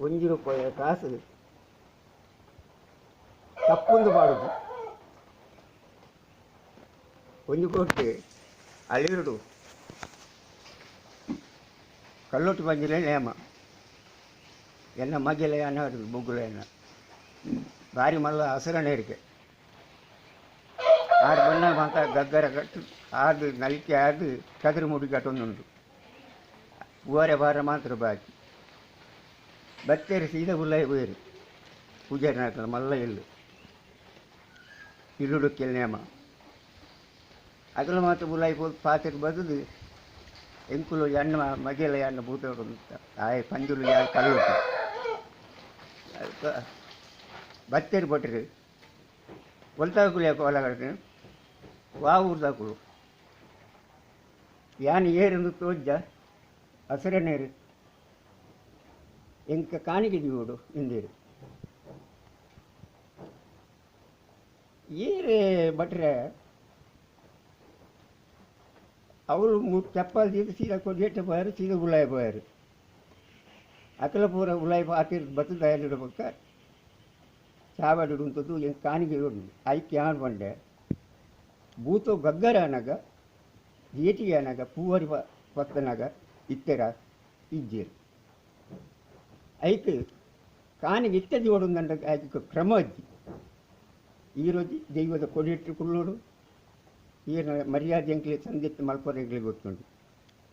1 ರೂಪಾಯಿ ಕಾಸು ತಪ್ಪೊಂದು ಪಾಡುದು 1 ಕೋಟಿ ಅಳಿರುಡು ಕಲ್ಲೊಟ್ಟು ಬಂದಿಲ್ಲ ನೇಮ ಎನ್ನ ಮಗೆಲೆ ಅನ್ನೋದು ಬೊಗ್ಗುಲ ಎನ್ನ ಭಾರಿ ಮಲ್ಲ ಹಸರಣ ಇರಿಕೆ ಆರು ಬಣ್ಣ ಮಾತ ಗಗ್ಗರ ಕಟ್ಟು ಆದು ನಲಿಕೆ ಆದು ಚದುರು ಮುಡಿ ಕಟ್ಟೊಂದುಂಟು ಊರೆ ಬಾರ ಮಾತ್ರ ಬಾಕಿ ಬತ್ತೇರಿ ಸೀದಾ ಉಲ್ಲೈ ಹೋಯಿರು ಪೂಜಾರಿ ನಾಕಲ್ಲ ಮಲ್ಲ ಇಲ್ಲು ಇಲ್ಲುಡುಕ್ಕೆಲ್ ನೇಮ ಅಗಲ ಮಾತ್ರ ಉಲಾಯಿ ಪೋದು ಪಾತೆರ್ ಬದುದು ಎಂಕುಲು ಎಣ್ಣ ಮಗೆಲ ಎಣ್ಣ ಭೂತ ಆಯ್ ಪಂಜುಲು ಯಾರು ಕಲ್ಲುಟ್ಟು ಬತ್ತೇರು ಭಟ್ರು ಒಲ್ತಾಕುಲು ಯಾಕೆ ಒಲಗಡೆ ವಾ ಊರ್ದಾಕುಲು ಯಾನ್ ಏರಿಂದು ತೋಜ್ಜ ಹಸಿರನೇರು ಎಂಕ ಕಾಣಿಕೆ ದಿವೋಡು ಇಂದೇರು ಏರೇ ಭಟ್ರೆ ಅವಳು ಚಪ್ಪಾಲ್ ತೀದು ಸೀದಾ ಕೊಡಿಯಟ್ಟ ಪೋಯಾರು ಸೀದಾ ಉಳ್ಳಾಯ ಪೋಯಾರು ಅಕಲ ಪೂರ ಉಳ್ಳಾಯ ಆತಿರ್ ಬತ್ತು ತಯಾರಿಡ ಪಕ್ಕ ಚಾವಾಡಿ ಉಂಟದ್ದು ಎಂಕ ಕಾಣಿಕೆ ಉಂಡು ಐಕ್ ಯಾನ್ ಪಂಡೆ ಭೂತೋ ಗಗ್ಗರ ಅನಗ ಏಟಿಗೆ ಅನಗ ಪೂವರಿ ಪತ್ತನಾಗ ಇತ್ತೆರ ಇಜ್ಜೇರು ಐಕ್ ಕಾನಿಗೆ ಇತ್ಯಾದಿ ಓಡೊಂದಂಡ ಐಕ್ ಕ್ರಮ ಅಜ್ಜಿ ಈ ರೋಜಿ ದೈವದ ಕೊಡಿಟ್ಟು ಕುಳ್ಳೋಡು ಈರ್ನ ಮರ್ಯಾದೆ ಎಂಕ್ಲೆ ಸಂದಿತ್ತು ಮಲ್ಪೊರ ಎಂಕ್ಲೆ ಗೊತ್ತುಂಡು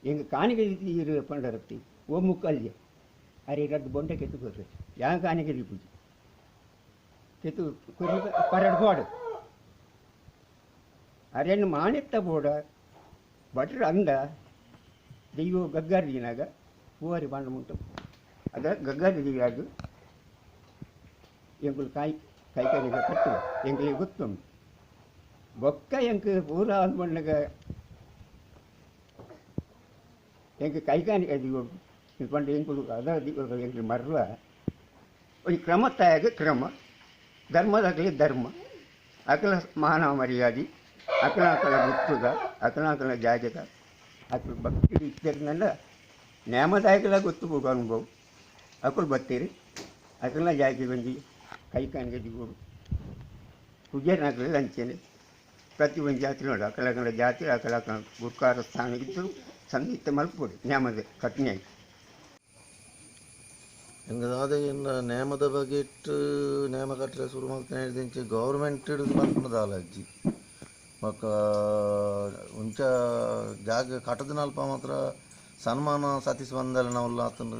ಎಂಕ್ ಕಾನಿಗೆ ಈರು ಪಂಡರತ್ತಿ ಓ ಮುಕ್ಕಲ್ಯ ಅರೆ ರಡ್ಡು ಬೊಂಡೆ ಕೆತ್ತು ಕೊರ್ರೆ ಯಾ ಕಾನಿಗೆ ದೀಪುಜಿ ಕೆತ್ತು ಕೊರಿ ಪರಡು ಬೋಡು ಅರೆನ್ ಮಾಣಿತ್ತ ಬೋಡ ಭಟ್ರು ಅಂದ ದೈವ ಗಗ್ಗಾರಿ ದಿನಾಗ ಪೂವಾರಿ ಬಾಂಡ ಮುಂಟು ಅದ ಗಗ್ಗಾರಿ ದಿವ್ಯಾಗು ಎಂಕುಲು ಕಾಯಿ ಕೈಕಾಲಿಗೆ ಕಟ್ಟುವ ಎಂಕ್ಲಿಗೆ ಗೊತ್ತುಂಟು ಬೊಕ್ಕ ಎಂಕ್ ಪೂರ ಅಂದ್ಮಣ್ಣಗ ಎಂಕ್ ಕೈಕಾನಿಗೆ ದಿವೊಡು ಪಂಡ ಎಂಕುಲು ಅದ ಎಂಕ್ಲು ಮರ್ಲ ಒಂಜಿ ಕ್ರಮತ್ತಾಯಾಗ ಕ್ರಮ ಧರ್ಮದಾಗಲಿ ಧರ್ಮ ಅಕಲ ಮಾನವ ಮರ್ಯಾದೆ ಅಕಲ ಅಕಲ ಗುತ್ತುದ ಅಕಲ ಅಕಲ ಜಾಗದ ಅಕಲು ಭಕ್ತಿ ಇತ್ತಿರ್ನಂಡ ನೇಮದಾಯಕಲ ಗೊತ್ತು ಬೋಡು ಅನುಭವ ಅಕುಲು ಬತ್ತೀರಿ ಅಕಲ್ನ ಜಾಗೆ ಒಂಜಿ ಕೈಕಾನಿಗೆ ದಿವೊಡು ಪೂಜಾರಿನಕುಲು ಅಂಚೆನೆ ಪ್ರತಿ ಒಂದು ಜಾತಿ ನೋಡು ಅಕಲ ಅಕಲ ಜಾತಿ ಅಕಲ ಅಕಲ ಗುರ್ಕಾರ ಸ್ಥಾನಗಿದ್ದು ಸಂಗೀತ ಮಲ್ಪೊಡು ನೇಮದ ಕಟ್ನೆ. ಎಂಕ್ ದಾದ ನೇಮದ ಬಗೆಟ್ ನೇಮ ಕಟ್ಟರೆ ಶುರು ಮಲ್ತಿನ ಗೌರ್ಮೆಂಟ್ ಹಿಡಿದು ಮಲ್ಪುನ ದಾಲ ಅಜ್ಜಿ ಬೊಕ್ಕ ಒಂಚ ಜಾಗ ಕಟ್ಟದಿನಲ್ಪ ಮಾತ್ರ ಸನ್ಮಾನ ಸತೀಶ್ ಬಂದಲ್ನ ಆತಂಡು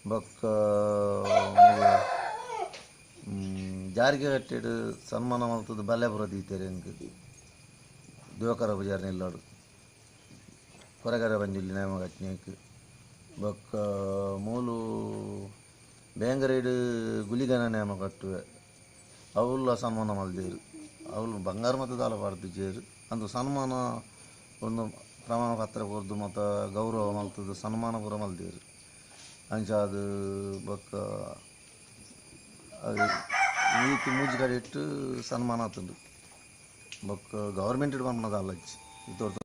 ಬೊಕ್ಕ ಜಾರಿಗೆ ಕಟ್ಟಿಡು ಸನ್ಮಾನ ಮಲ್ತದ್ದು ಬಲ್ಲೆ ಪೂರ ದೀತೆರ್ ಎಂಕ್ ದಿವಾಕರ ಪೂಜಾರಿ ನಿಲ್ಲೋಡು ಕೊರಗರ ಬಂಜಿಲ್ಲಿ ನೇಮ ಕಟ್ಟಿನೆಕ್ ಬೊಕ್ಕ ಮೂಲು ಬೇಂಗರೇಡು ಗುಲಿಗನ ನೇಮ ಕಟ್ಟುವೆ ಅವುಲ ಸನ್ಮಾನ ಮಲ್ದೇರು ಅವುಲು ಬಂಗಾರ ಮತ್ತು ದಾಲ ಪಾಡ್ದಿಜೆರ್ ಅಂದು ಸನ್ಮಾನ ಒಂದು ಪ್ರಮಾಣ ಪತ್ರ ಕೊರ್ದು ಮತ್ತು ಗೌರವ ಮಲ್ತದ್ದು ಸನ್ಮಾನ ಪೂರ ಮಲ್ದೇರು ಅಂಚಾದ್ ಬೊಕ್ಕ ಅದು ಈತ್ ಮೂಜಿ ಕಡೆಟ್ ಸನ್ಮಾನ ಆತುಂಡು ಬೊಕ್ಕ ಗೌರ್ಮೆಂಟ್ ಪನ್ಪುನ ದಾಲ ಇಜ್ಜಿ ಇತ್ತೊರ್ದು.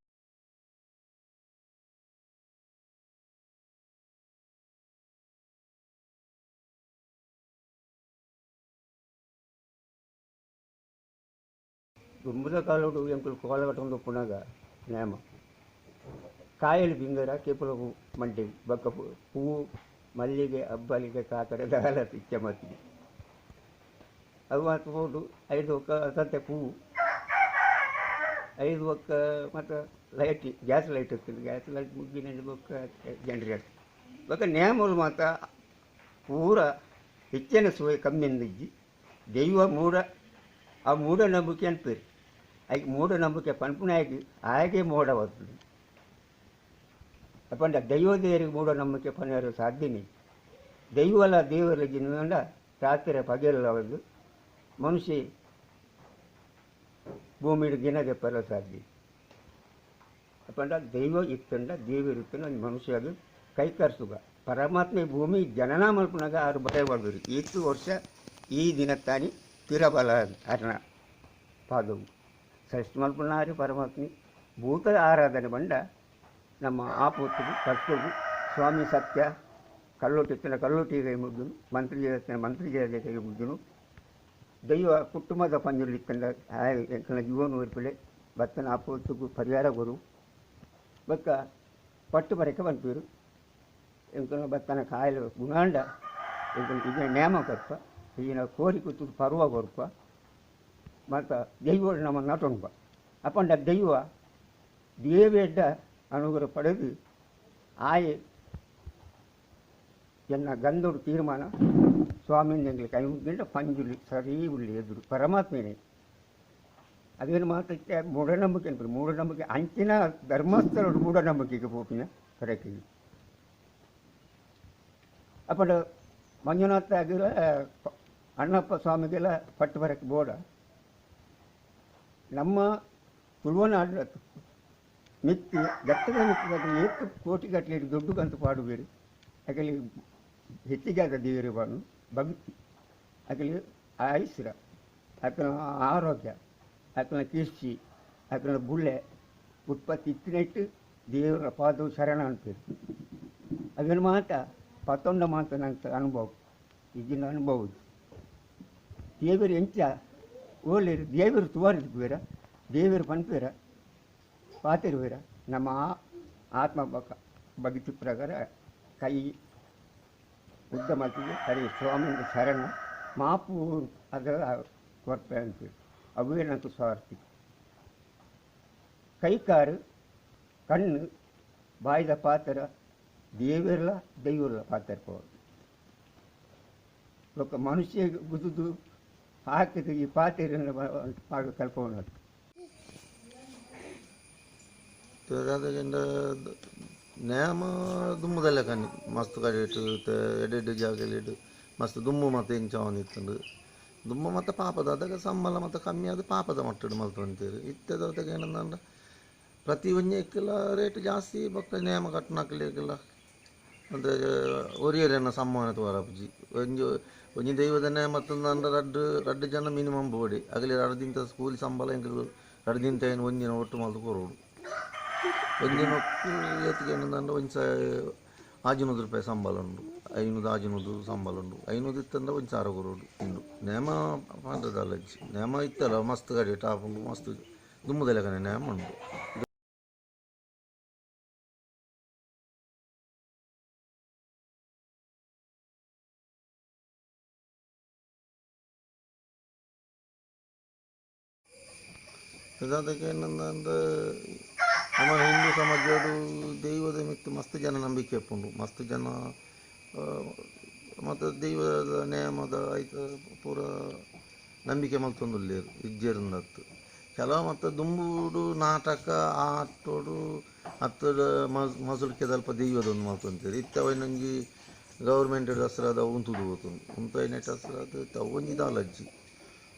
ದುಂಬುದ ಕಾಲೋಡು ಎಂಕುಲು ಕೋಲಗಟ್ಟೊಂದು ಉಪ್ಪುನಗ ನೇಮ ಕಾಯಲು ಬಿಂಗರ ಕೇಪುಲ ಮಂಡೆ ಬೊಕ್ಕ ಪೂ ಮಲ್ಲಿಗೆ ಅಬ್ಬಲಿಗೆ ಕಾಕಡ ದಾಲ ಇಚ್ಚ ಮತ್ತಿಗೆ ಅವು ಮಾತ್ರ ಪೋಡು ಐದು ಒಕ್ಕ ಸತ್ಯ ಪೂವು ಐದು ಒಕ್ಕ ಮತ್ತು ಲೈಟ್ ಗ್ಯಾಸ್ ಲೈಟ್ ಇರ್ತದೆ ಗ್ಯಾಸ್ ಲೈಟ್ ಮುಗ್ಗಿನ ಬೊಕ್ಕ ಜನರೇಟರ್ ಬೊಕ್ಕ ನೇಮಲು ಮಾತ್ರ ಪೂರ ಹೆಚ್ಚಿನ ಸುವೆ ಕಮ್ಮಿ ದೈವ ಮೂಢ ಆ ಮೂಢನಂಬಿಕೆ ಅನ್ಪೇರು ಐಕ್ ಮೂಢನಂಬಿಕೆ ಪನ್ಪುನಾಯಗ್ ಆಯಗೆ ಮೋಡ ಬರ್ತದೆ ಅಪಂಡ ದೈವ ದೇವರಿಗೆ ಮೂಢನಂಬಿಕೆ ಪನ್ಯರೆ ಸಾಧ್ಯನೇ ದೈವಲ ದೇವರ ಜಿಂದ ರಾತ್ರಿ ಪಗೆಲ್ಲ ಒಂದು ಮನುಷ್ಯ ಭೂಮಿಡ್ ದಿನದೆ ಪರ ಸಾಧ್ಯ ಅಪಂಡ ದೈವ ಇತ್ತಂಡ ದೇವರು ಇತ್ತಂಡ ಮನುಷ್ಯಗೆ ಕೈಕರ್ಸುಗ ಪರಮಾತ್ಮ ಭೂಮಿ ಜನನ ಮಲ್ಪುನಾಗ ಆರು ಬರೆ ಬಡ್ದು ಈತು ವರ್ಷ ಈ ದಿನ ತಾನಿ ತಿರಬಲ ಅರ್ಣ ಪಾದವು ಸೃಷ್ಟಿ ಮಲ್ಪುನಾರು ಪರಮಾತ್ಮೆ ಭೂತದ ಆರಾಧನೆ ಬಂಡ ನಮ್ಮ ಆಪೊತ್ತುಗು ಕರ್ತುಗು ಸ್ವಾಮಿ ಸತ್ಯ ಕಲ್ಲೋಟಿ ಇತ್ತಿನ ಕಲ್ಲೋಟಿ ಕೈ ಮುಗ್ದುನು ಮಂತ್ರಿ ಜಯತ್ತಿನ ಮಂತ್ರಿ ಜಯದ ಕೈ ಮುಗ್ದುನು ದೈವ ಕುಟುಂಬದ ಪಂಜುರ್ಲಿ ಇತ್ತಂಡ ಎಂಕಲ್ನ ಜೀವನ ಒರ್ಪಿಲೆ ಬತ್ತನ ಆಪೊತ್ತುಗು ಪರಿಹಾರ ಕೊರು ಬೊಕ್ಕ ಪಟ್ಟು ಬರಕ್ಕೆ ಪನ್ಪೆರ್ ಎಂಕಲ್ನ ಬತ್ತನ ಕಾಯಿಲೆ ಗುಣಾಂಡ ಎಂಕುಲು ಇಜಿನ ನೇಮ ಕೊರ್ಪ ಇಜಿನ ಕೋರಿ ಕುತ್ತುದು ಪರ್ವ ಕೊರ್ಪ ಮತ್ತು ದೈವ ನಮ್ಮ ನಟೊನ್ಪ ಅಪಂಡ ದೈವ ದೇವೆಡ್ಡ ಅನುಗ್ರಹ ಪಡೆದು ಆಯೆ ಎನ್ನ ಗಂಧೋಡು ತೀರ್ಮಾನ ಸ್ವಾಮಿ ಎಂಗ್ಲೆ ಕೈ ಮುಗ್ಗಿಂಡ ಪಂಜುರ್ಲಿ ಸರಿ ಉಳ್ಳಿ ಎದುರು ಪರಮಾತ್ಮನೇ ಅದೇನು ಮಾತ್ರಕ್ಕೆ ಮೂಢನಂಬಿಕೆ ಅನ್ಪುಂಡು ಮೂಢನಂಬಿಕೆ ಅಂಚಿನ ಧರ್ಮಸ್ಥಳ ಮೂಢನಂಬಿಕೆಗೆ ಪೋಪಿನ ಕರೆಕ್ಟ್ ಅಪ್ಪಂಡ ಮಂಜುನಾಥ ಆಗಿಲ್ಲ ಅಣ್ಣಪ್ಪ ಸ್ವಾಮಿಗೆಲ್ಲ ಪಟ್ಟು ಬರಕ್ಕೆ ಬೋಡ ನಮ್ಮ ತುಳುವನಾಡ ಮಿತ್ತಿ ಗಟ್ಟದ ಮಿತ್ತಿದಾಗ ಏತು ಕೋಟಿಗಟ್ಟಲೆ ದುಡ್ಡು ಕಂತು ಪಾಡುವೇರು ಅಕಲಿ ಹೆಚ್ಚಿಗೆ ಆದ ದೇವರು ಬಾನು ಭಕ್ತಿ ಅಕಲಿ ಆಯುಷ್ಯ ಅಕಲ ಆರೋಗ್ಯ ಅಕಲ ಕೃಷಿ ಅಕಲ ಬುಳ್ಳೆ ಉತ್ಪತ್ತಿ ಇತ್ತಿನಟ್ಟು ದೇವರ ಪಾದವು ಶರಣ ಅಂತೀರಿ ಅವೇನು ಮಾತ ಪತ್ತೊಂಡ ಮಾತ ನಂಗೆ ಅನುಭವ ಈಗಿನ ಅನುಭವ ದೇವರು ಎಂಚ ಓಲೇರು ದೇವರು ತುವಾರಿದ್ಬೇರ ದೇವರು ಪನ್ಪೇರ ಪಾತಿರುವೇರ ನಮ್ಮ ಆತ್ಮ ಭಕ್ತಿ ಪ್ರಕಾರ ಕೈ ಉದ್ದ ಮಾಡ್ತೀವಿ ಸರಿ ಸ್ವಾಮಿ ಶರಣ ಮಾಪು ಅದರ ಕೊರ್ಪೆ ಅಂತೀವಿ ಅವೇ ನಂಗೆ ಸ್ವಾರ್ಥಿ ಕೈಕಾರು ಕಣ್ಣು ಬಾಯ್ದ ಪಾತ್ರ ದೇವರಲ್ಲ ದೈವರಲ್ಲ ಪಾತ್ರ ಬೊಕ್ಕ ಮನುಷ್ಯ ಗುದುದು ಹಾಕಿದ ಈ ಪಾತ್ರೆ ಕಲ್ಪವನ್ನ ನೇಮ ದುಮ್ಮದಲ್ಲ ಕಣ್ಣಿ ಮಸ್ತ್ ಕಡೆಯಿಟ್ಟು ಎಡೆಡ್ ಜಾಗಲಿಡು ಮಸ್ತ್ ದುಮ್ಮು ಮತ್ತು ಇಂಚವನಿತ್ತುಂಡು ದುಮ್ಮ ಮತ್ತು ಪಾಪದ ಅದಾಗ ಸಂಬಳ ಮತ್ತು ಕಮ್ಮಿ ಅದು ಪಾಪದ ಮಟ್ಟಡು ಮಲ್ತೊಂತೀರು ಇತ್ತದವತೆಗೆ ಏನಂದ್ರೆ ಪ್ರತಿ ಒಂಜೆಕ್ಕೆಲ್ಲ ರೇಟ್ ಜಾಸ್ತಿ ಬೊಕ್ಕ ನೇಮ ಕಟ್ಟುನಕ್ಲೆಗೆಲ್ಲ ಅಂದರೆ ಒರಿಯರೆನ ಸಮ್ಮಾನ ತೋರಪುಜಿ ಒಂಜಿ ಒಂಜಿ ದೈವದ ನೇಮ ತಂದ್ರೆ ರಡ್ಡು ರಡ್ಡು ಜನ ಮಿನಿಮಮ್ ಬೋಡಿ ಅಗಲಿ ರಡ್ಡು ದಿನದ ಸ್ಕೂಲ್ ಸಂಬಳ ಎಂಕುಲು ರಡ್ಡು ದಿನ ಏನು ಒಂದಿನ ಒಟ್ಟು ಮಲ್ತು ಕೊರೋಡು ಒಂದಿನಕ್ಕು ಏತಿಗೆ ಏನಂದ್ರೆ ಒಂಜಿ ಆಜಿನೂರು ರೂಪಾಯಿ ಸಂಬಳ ಉಂಡು ಐನೂರು ಆಜಿನೂರು ಸಂಬಳ ಉಂಡು ಐನೂರು ಇತ್ತಂದ್ರೆ ಒಂದು ಸಾವಿರ ಕೊರೋಡು ಉಂಡು ನೇಮ ಪಂಡದಲ್ಲ ನೇಮ ಇತ್ತಲ್ಲ ಮಸ್ತ್ ಕಡೆ ಟಾಪ್ ಉಂಡು ಮಸ್ತ್ ದುಮ್ಮದ ನೇಮ ಉಂಡು. ಅದಕ್ಕೆ ಏನಂದ್ರೆ ನಮ್ಮ ಹಿಂದೂ ಸಮಾಜಡು ದೈವದ ಮಿತ್ತು ಮಸ್ತ್ ಜನ ನಂಬಿಕೆ ಉಂಡು ಮಸ್ತ್ ಜನ ಮತ್ತು ದೈವದ ನೇಮದ ಐತ ಪೂರ ನಂಬಿಕೆ ಮಲ್ತೊಂದುಲ್ಲೇರು ಇಜ್ಜೇರುಂದತ್ತು ಕೆಲವು ಮತ್ತು ದುಂಬುಡು ನಾಟಕ ಆಟೋಡು ಅತ್ತಡ ಮಸುಲ್ಕೆ ದಲ್ಪ ದೈವದೊಂದು ಮಲ್ತೊಂತೇರು ಇತ್ತೆ ಅವನೊಂಜಿ ಗೌರ್ಮೆಂಟ್ ದಸರಾದ ಉಂತುದು ಹೋತುಂಡು ಉಂತು ಐನೆಟ್ ಹಸ್ರಾದ ಒಂಜಿ ದಾಲಜ್ಜಿ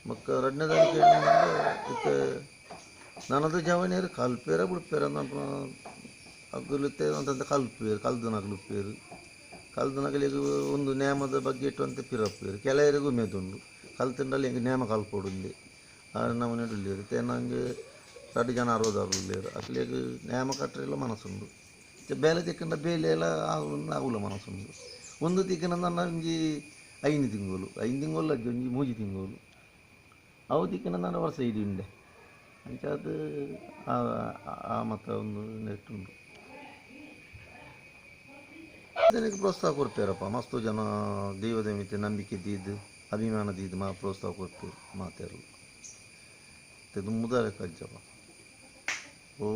ಬೊಕ್ಕ ರಡ್ಡನೇದಾನಿ ಇತ್ತೆ ನನದ ಜವನಿಯರು ಕಲ್ಪೇರ ಬುಡ್ಪೇರ ಅಗುಲು ಇತ್ತೆ ಒಂತಂತ ಕಲ್ಪುವೆರ್ ಕಲ್ದನಕುಲು ಉಪ್ಪೇರು ಕಲ್ದನಕಲೆಗ್ ಒಂದು ನೇಮದ ಬಗ್ಗೆ ಇಟ್ಟುವಂತೆ ಪಿರಪ್ಪುವೆರ್ ಕೆಲವರಿಗೆ ಉಮೇದುಂಡು ಕಲ್ತುಂಡಲ ಎಂಕ್ ನೇಮ ಕಲ್ಪೊಡುಂದೆ ಆ ನಮೂನೆಡ್ ಉಲ್ಲೆರ್ ಇತ್ತೆ ನಂಗೆ ರಡ್ಡ್ ಜನ ಅರವದಾರು ಉಲ್ಲೆರ್ ಅಕ್ಲೆಗ್ ನೇಮ ಕಟ್ಟರೆಲ ಮನಸ್ಸುಂಡು ಇತ್ತೆ ಬೇಲೆ ತಿಕ್ಕುಂಡ ಬೇಲೆಲ ಆವುಲ ಮನಸ್ಸುಂಡು ಒಂದು ತಿಕ್ಕುಂಡ ಒಂಜಿ ಐನು ತಿಂಗಳು ಐನು ತಿಂಗಳು ಅಜ್ಜಿ ಒಂಜಿ ಮೂಜಿ ತಿಂಗಳು ಅವು ತಿಕ್ಕುಂಡ ನನ್ನ ವರ್ಷ ಇಡೀ ಉಂಡೆ ಅಂಚಾದ್ ಆ ಮತ ಒಂದು ನೆಟ್ಟುಂಡು ಜನಕ್ಕೆ ಪ್ರೋತ್ಸಾಹ ಕೊಡ್ತಾರಪ್ಪ ಮಸ್ತ್ ಜನ ದೈವದ ಮಿತ್ತು ನಂಬಿಕೆ ದೀದ್ ಅಭಿಮಾನ ದೀದ್ ಮಾ ಪ್ರೋತ್ಸಾಹ ಕೊಡ್ತೇವೆ ಮಾತೆರ್ಲ ದುಂಬುದ ಕಜ್ಜಪ್ಪ ಓ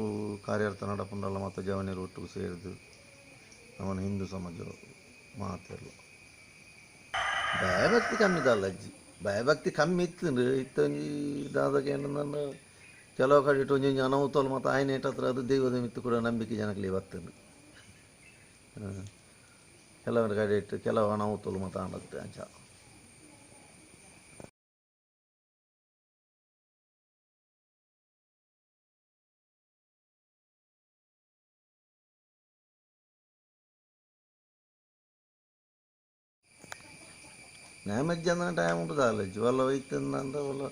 ಕಾರ್ಯಾರ್ಥ ನಡಪುಂಡಲ ಮತ್ತ ಜವನಿಯರು ಒಟ್ಟಿಗೆ ಸೇರಿದು ನಮ್ಮನ ಹಿಂದೂ ಸಮಾಜ ಮಾತೆರ್ಲ ಭಯಭಕ್ತಿ ಕಮ್ಮಿ ದಾಲ ಅಜ್ಜಿ ಭಯಭಕ್ತಿ ಕಮ್ಮಿ ಇತ್ತು ಇತ್ತೊಂಜಿ ದಾದಗ ಏನಂದ್ರೆ ಕೆಲವು ಕಡೆ ಒಂಜಿ ಒಂಜಿ ಅನಾಹುತಲು ಮತ್ತು ಆಯ್ನೇಟ್ ಹತ್ರ ಅದು ದೈವದ ಮಿತ್ತು ಕೂಡ ನಂಬಿಕೆ ಜನಕ್ಕೆ ಬರ್ತದೆ ಕೆಲವೊಂದು ಕಡೆ ಇಟ್ಟು ಕೆಲವು ಅನಾಹುತಲು ಮತ್ತು ಆಂಡತ್ತೆ ಅಂಚ ನೇಮಜ್ಜನ ಟೈಮ್ ಉಂಟು ದಾಲಜ್ಜಿ ಒಲ್ಲ ಒಯ್ತಂದ ಒಲ್ಲ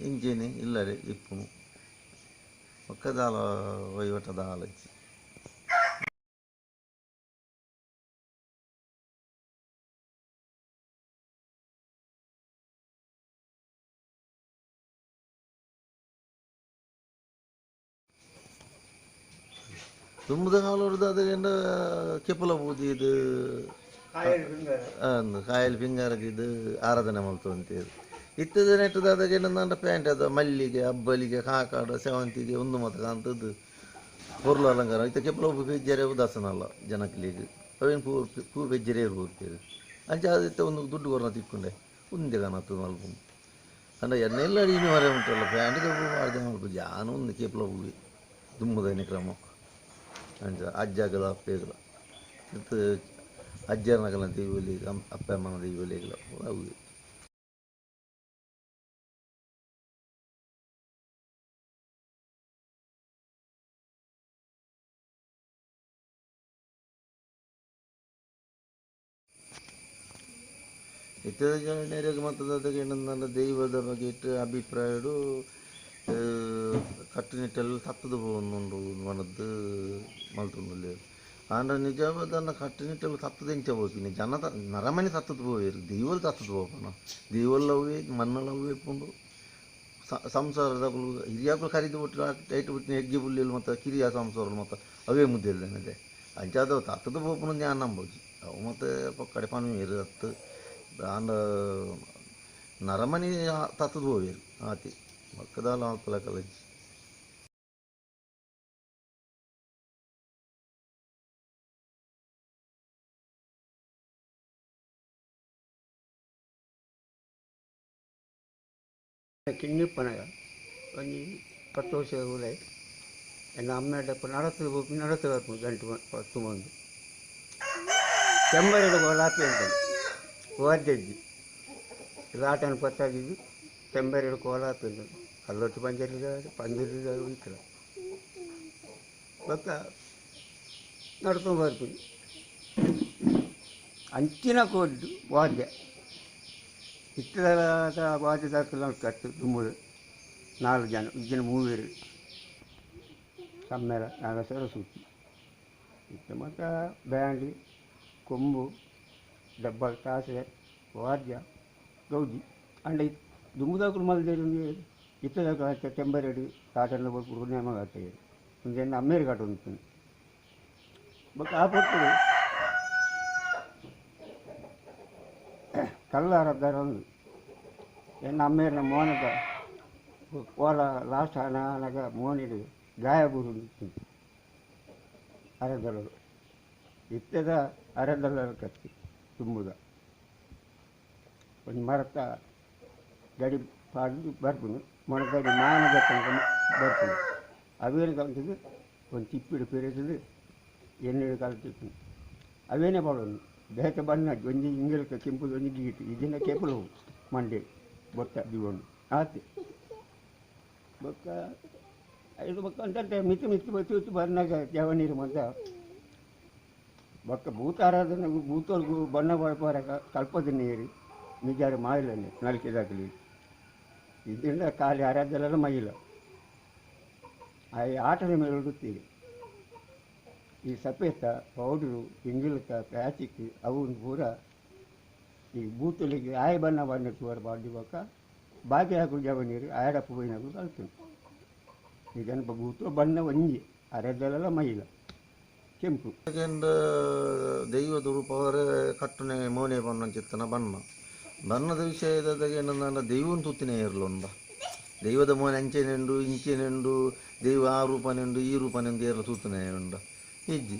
ಇಂಜಿನಿ ಇಲ್ಲಡೆ ಇಪ್ಪುನು ಬೊಕ್ಕ ದಾಲ ವಹಿವಾಟ ದಾಲಜ್ಜಿ ದುಂಬುದ ಕಾಲೊಡ್ದು ಅದು ಕೆಪುಲ ಬೂದಿದು ಕಾಯಲ್ ಪಿಂಗಾರಗ್ ಇದು ಆರಾಧನೆ ಮಲ್ತೊಂತೇರು ಇತ್ತದ ನೆಟ್ಟದಾದಾಗ ಏನಂದ್ರೆ ಪ್ಯಾಂಟ್ ಅದು ಮಲ್ಲಿಗೆ ಅಬ್ಬಲಿಗೆ ಕಾಕಾಡ ಸೇವಂತಿಗೆ ಒಂದು ಮತ ಕಾಂತದ್ದು ಪೊರ್ಲು ಅಲಂಕಾರ ಇತ್ತ ಕೆಪುಲ ಪೆಜ್ಜರೆ ಉದಾಸನಲ್ಲ ಜನಕ್ಲೆಗ್ ಅವೇನು ಪೂ ಪೂ ಪೆಜ್ಜರೆ ಹೋಗ್ತೇವೆ ಅಂಚ ಅದು ಇತ್ತ ಒಂದು ದುಡ್ಡು ಕೊರ್ನ ತಿಕ್ಕೊಂಡೆ ಉಂದೆ ಕಾಣತ್ತು ಮಲ್ಪುಂಡು. ಅಂಡ ಎಣ್ಣೆಲ್ಲ ಅಡಿನ ಹೊರೆ ಉಂಟಲ್ಲ ಪ್ಯಾಂಟ್ ಕಬ್ಬು ಮಾಡ್ದೆ ಮಲ್ಪ ಜಾನು ಒಂದು ಕೇಪಲ ಹೂವಿ ದುಮ್ಮದೈನ ಕ್ರಮ ಅಂಚ ಅಜ್ಜಾಗಲ ಅಪ್ಪೆಗಲ ಇತ್ತು ಅಜ್ಜನಗಲ ದೈವಲಿ ಅಪ್ಪ ಅಮ್ಮನ ದೈವಲಿಗಲ ಅವು ಇತ್ತೀಚಿನ ಜನರಿಗೆ ಮತದಾತಗೆ ದೈವದ ಬಗ್ಗೆ ಅಭಿಪ್ರಾಯಡು ಕಟ್ಟುನಿಟ್ಟಲ್ಲಿ ತತ್ತದ ಪೋವೊಂದುಂಡು ಮನದ್ದು ಮಲ್ತೊಂದುಲ್ಲೆರ್ ಆಂಡ ನಿಜವಾದನ್ನ ಕಟ್ಟುನಿಟ್ಟಲ್ಲಿ ತತ್ತದ ಎಂಚ ಪೋಪಿನಿ ಜನ ನರಮನಿ ತತ್ತದ ಪೋವೆರ್ ದೈವಲು ತತ್ತದ ಪೋಪನ ದೈವಲು ಅವೇ ಮಣ್ಣಲು ಅವೇ ಇಪ್ಪುಂಡು ಸಂಸಾರದಕುಲು ಹಿರಿಯಾಕುಲು ಖರೀದಿ ಬಿಟ್ಟು ಟೈಟ್ ಬಿಟ್ಟಿನ ಎಗ್ಗಿ ಪುಲ್ಲಿಲು ಮತ್ತು ಕಿರಿಯ ಸಂಸಾರಲು ಮತ್ತು ಅವೇ ಮುದ್ದೆಲ್ದನದೆ ಅಂಚಾದ ತತ್ತದ ಪೋಪುನ ಜ್ಞಾನ ನಂಬೋಜಿ ಅವು ಮತ್ತು ಪಕ್ಕಡೆ ಪನ್ವೇರು ಅತ್ತು ಆಂಡ ನರಮನಿ ತತ್ತದ ಪೋವೆರ್ ಆತಿ ಬೊಕ್ಕ ದಾಲ ಮಲ್ಪುಲಕಲಜ್ಜಿ. ಕಿನ್ನಿಪ್ಪನಗ ಒಂಜಿ 10 ವರ್ಷ ಉಲೈ ಎನ್ನ ಅಮ್ಮೆಡಪ್ಪ ನಡತು ನಡತು ಬರ್ಪುಂಡು ಗಂಟು 10 ಮಂದಿ ಚೆಂಬರೆಡ್ ಕೋಲಾಪಿ ಉಂಟು ವಾದ್ಯಜ್ಜಿ ರಾಟನ ಪತ್ತಾಗಿದ್ದು ಚೆಂಬರೆಡ್ ಕೋಲಾಪಿ ಉಂಟು ಕಲ್ಲೊಟ್ಟು ಪಂಜರಿ ಪಂಜರಿ ಇತ್ತಲ್ಲ ಬೊಕ್ಕ ನಡ್ಕೊಂಡು ಬರ್ಪುಂಡು ಅಂಚಿನ ಕೋಡ್ಡು ವಾದ್ಯ ಇತ್ತದ ವಾದ್ಯ ದಾಖಲೆ ಕಟ್ಟು ದುಮ್ಮುದು 4 ಜನ ಇಜ್ಜಿನ ಮೂವೆರ್ ಸಮ್ಮೇಳ ನಾಗಸ್ವರ ಸೂಚಿ ಇತ್ತೆ ಮತ್ತು ಬ್ಯಾಂಡ್ ಕೊಂಬು ಡಬ್ಬಲ್ ತಾಸೆ ವಾದ್ಯ ಗೌಜಿ ಅಂಡ ದುಮ್ಮುದಕುಲು ಮಲ್ದೇರು ಇತ್ತದ ತೆಂಬರೆಡ್ ಕಾಟನ್ಲ ಬೊಲ್ಪುಡು ನೇಮ ಆತೇರು ಒಂಜೆನ್ನ ಅಮ್ಮೇರು ಕಾಟ ಉಂಟು ಬೊಕ್ಕ ಆ ಪೊರ್ತುಡು ಕಲ್ಲಾರ ದರ ಒಂದು ಎನ್ನ ಅಮ್ಮೇರಿನ ಮೋನದ ಓಲ ಲಾಸ್ಟ್ ಆನಗ ಮೋನಿಡು ಗಾಯ ಬೂರು ಅರೆದಳರು ಇತ್ತದ ಅರೆದಳರ ಕತ್ತಿ ತುಂಬುದ ಒಂದು ಮರತ ಗಡಿ ಪಾಡ್ದು ಬರ್ಪುಂಡು ಮೊಣಗಡಿ ಮಾನದ ತನಕ ಬರ್ಪುಂಡು ಅವೇನು ಕಲ್ತದ್ದು ಒಂದು ತಿಪ್ಪಿಡು ಪೆರೆತದು ಎಣ್ಣೆಡು ಕಲ್ತಿಪ್ಪುಂಡು ಅವೇನೇ ಪಾಡೊಂದು ಬೇತೆ ಬಣ್ಣ ಒಂಜಿ ಇಂಗಿಲಕ ಕೆಂಪುದು ಒಂಜಿ ಗೀಟು ಇದನ್ನ ಕೇಪಲು ಮಂಡೆ ಬೊಟ್ಟ ದಿವೊಂಡು ಆತು ಬೊಕ್ಕ ಐದು ಬೊಕ್ಕ ಅಂತಂತೆ ಮಿತ್ತು ಮಿತ್ತು ಬತ್ತು ಇತ್ತು ಬರ್ನಾಗ ಜವನೀರು ಮಂತ ಬೊಕ್ಕ ಭೂತಾರಾಧನೆ ಭೂತೋರ್ಗು ಬಣ್ಣ ಬಳಪರ ಕಲ್ಪದ ನೀರು ನಿಜಾರು ಮಾಯಿಲನೆ ನಲಿಕೆದಾಕಲಿ ಇದರಿಂದ ಖಾಲಿ ಆರಾಧನೆಲ್ಲ ಮೈಲ ಆ ಆಟದ ಮೇಲೆ ಗೊತ್ತೀರಿ ಈ ಸಪೇತ ಪೌಡ್ರು ಇಂಗಿಲಕ ಪ್ಯಾಚಿಕ್ ಅವು ಪೂರ ಈ ಬೂತಲಿಗೆ ಆಯ ಬಣ್ಣ ಬಣ್ಣ ತೂವರ ಬಾಡಿ ಬೊಕ್ಕ ಬಾಕಿ ಹಾಕುದು ಜವ ನೀರು ಆಯಡಪ್ಪ ಪೋಯಿನಕುಲು ಕಲ್ತುಂಡು ಇದನ್ನು ಬೂತು ಬಣ್ಣ ಒಂಜಿ ಅರೆದಲ್ಲ ಮೈಲ ಕೆಂಪು. ದೈವದ ರೂಪವರೆ ಕಟ್ಟುನೆ ಮೋನೆ ಬಣ್ಣ ಚಿತ್ತನ ಬಣ್ಣ ಬಣ್ಣದ ವಿಷಯದಾಗ ಏನಂದ್ರೆ ದೈವನ ತೂತಿನೇ ಇರಲೊಂದ ದೈವದ ಮೋನೆ ಅಂಚೆನೆಂಡು ಇಂಚೆನೆಂಡು ದೈವ ಆ ರೂಪನೆಂಡು ಈ ರೂಪನೆಂದು ಏರ್ಲ ತೂತನೆ ಉಂಡ ಇಜ್ಜಿ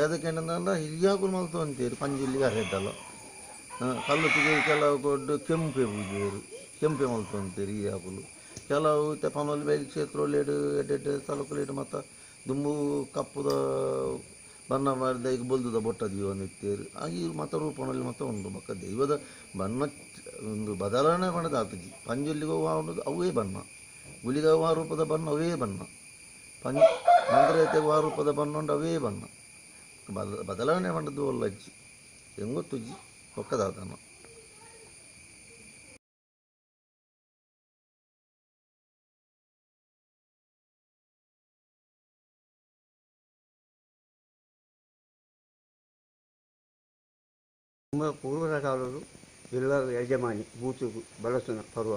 ಅದಕ್ಕೆ ಏನಂದ್ರೆ ಹಿರಿಯಾಕುಲು ಮಲ್ತು ಅಂತೇರು ಪಂಜುಲ್ಲಿಗೆ ಅರೆದಲ್ಲ ಕಲ್ಲು ತುಗೆ ಕೆಲವು ಕೊಡ್ಡು ಕೆಂಪೆ ಪೂಜೆಯರು ಕೆಂಪೆ ಮಲ್ತು ಅಂತೇರು ಹಿರಿಯಾಕುಲು ಕೆಲವು ಇತ್ತೆ ಪನೋಲಿ ಬೈಲ್ ಕ್ಷೇತ್ರೊಲೆಡ್ ಎಡ್ಡೆಡ್ಡೆ ಸ್ಥಳಕ್ಲೆಡ್ ಮತ್ತು ದುಂಬು ಕಪ್ಪುದ ಬಣ್ಣ ಮಾಡಿದ ಈಗ ಬೊಲ್ದುದ ಬೊಟ್ಟ ದೀವೊಂದು ಇತ್ತೇರು ಈ ಮತ ರೂಪನಲ್ಲಿ ಮತ ಉಂಡು ಬೊಕ್ಕ ದೈವದ ಬಣ್ಣ ಒಂದು ಬದಲಾವಣೆ ಪಂಡದ ಆತುಜಿ ಪಂಜುಲ್ಲಿಗೆ ಉಂಡು ಅವೇ ಬಣ್ಣ ಗುಳಿಗ ಆ ರೂಪದ ಬಣ್ಣ ಅವೇ ಬಣ್ಣ ಪಂಜ ಮಂತ್ರೈತೆಗೆ ಆ ರೂಪದ ಬಣ್ಣ ಉಂಡು ಅವೇ ಬಣ್ಣ ಬದಲಾವಣೆ ಪಂಡದ್ದು ಒಲ್ಲಜ್ಜಿ ಎಂಗೊತ್ತುಜಿ ಬೊಕ್ಕದಾತನ. ನಮ್ಮ ಪೂರ್ವದ ಕಾಲರು ಎಲ್ಲರೂ ಯಜಮಾನಿ ಬೂತುಗು ಬಳಸುನ ಪರ್ವ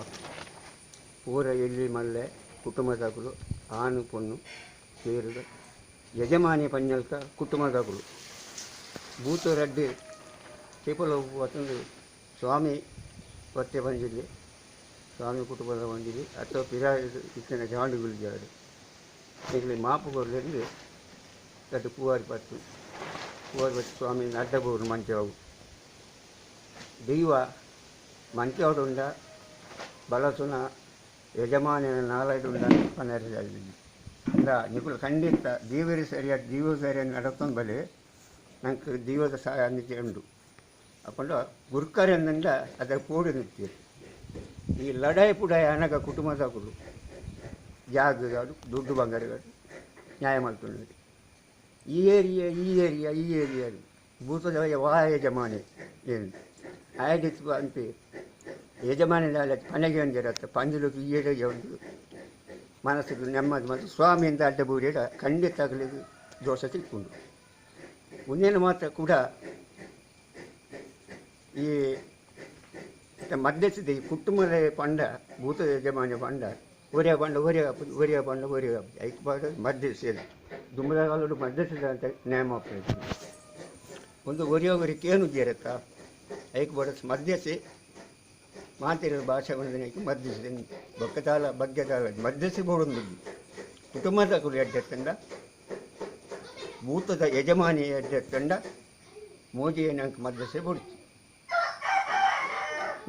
ಪೂರ ಎಲ್ಲಿ ಮಲ್ಲೆ ಕುಟುಂಬದಾಕುಲು ಆನು ಪೊಣ್ಣು ಸೇರಿದ ಯಜಮಾನಿ ಪಂಜಲ್ಕ ಕುಟುಂಬದಾಕುಲು ಬೂತು ರಡ್ಡು ಕೇಪಲ ವತಂದು ಸ್ವಾಮಿ ಪತ್ತೆ ಬಂದಿಲ್ಲಿ ಸ್ವಾಮಿ ಕುಟುಂಬದ ಬಂದಿಲ್ಲಿ ಅಥವಾ ಪಿರಾ ಇತ್ತಿನ ಜಾಂಡುಗಳು ಜಾಡು ಇಲ್ಲಿ ಮಾಪು ಕೊರಲೆಂದು ರಡ್ಡು ಪೂವಾರಿ ಪತ್ತು ಪೂವಾರಿ ಪತ್ತು ಸ್ವಾಮಿ ಅಡ್ಡಬೋರು ಮಂಚವು ದೈವ ಮಂಚವಾಡುಂಡ ಬಲಸುನ ಯಜಮಾನಿನ ನಾಲೈಡು ಪನರೆ ಅಂದ ನಿಕುಲು ಖಂಡಿತ ದೇವರು ಸರಿಯಾದ ದೀವ ಸರಿಯಾದ ನಡತೊಂದು ಬಲೆ ನಂಗೆ ದೈವದ ಸಾನ್ನಿಧ್ಯ ಉಂಡು. ಅಪಂಡ ಗುರ್ಕರೆಂದಂಡ ಅದ ಪೋಡು ನಿತ್ತೀರು. ಈ ಲಡಾಯಿ ಪುಡಾಯಿ ಅನಗ ಕುಟುಂಬದಕುಲು ಜಾಗಗಾಡು ದುಡ್ಡು ಬಂಗಾರಗಾಡು ನ್ಯಾಯ ಮಲ್ತೊಂಡು ಈ ಏರಿಯಾ ಈ ಏರಿಯಾ ಈ ಏರಿಯಾ ಭೂತದ ವಾ ಯಜಮಾನಿ ಏನು ಆಯಡಿತ್ತು ಅನ್ಪಿ ಯಜಮಾನಿ ಪನಗೆ ಒಂದಿರತ್ತೆ ಪಂಜುಲಕ್ಕೆ ಈ ಏರಿಯಾ ಒಂದು ಮನಸ್ಸಿಗೆ ನೆಮ್ಮದಿ ಮತ್ತು ಸ್ವಾಮಿಯಿಂದ ಅಡ್ಡ ಬೂರಿಡ ಖಂಡಿತ ಆಗಲಿಕ್ಕೆ ದೋಷ ತಿಕ್ಕೊಂಡು ಮುಂದಿನ ಮಾತ್ರ ಕೂಡ ಈ ಮಧ್ಯಸ್ಥಿತಿ ಈ ಕುಟುಂಬದ ಪಂಡ ಭೂತ ಯಜಮಾನಿ ಪಂಡ ಒರಿಯ ಪಂಡ ಒರಿಯ ಒರಿಯ ಪಂಡ ಒರಿಯ ಐಕ್ ಪಾಡ ಮಧ್ಯಸ್ಥಿತಿ ದುಂಬದ ಕಾಲೋಡು ಮಧ್ಯಸ್ಥಿತಿ ಅಂತ ನೇಮ ಒಂದು ಒರಿಯ ಒರಿಕೆ ಏನು ಜೇರತ್ತ ಐಕ್ ಬಾಡ ಮಧ್ಯಸ್ಥಿ ಮಾತಿರೋ ಭಾಷೆ ಬಂದ ಮಧ್ಯಸ್ಥಿ ಬೊಕ್ಕತಾಲ ಬಗ್ಗೆತಾಲ ಮಧ್ಯಸ್ಥಿ ಬೋಡೊಂದು ಕುಟುಂಬದ ಕುಲಿ ಅಡ್ಡತ್ತಂಡ ಭೂತದ ಯಜಮಾನಿ ಅಡ್ಡತ್ತಂಡ ಮೋಜಿಯ ನಂಗೆ ಮಧ್ಯಸ್ಥಿ ಬೋಡ್ತು.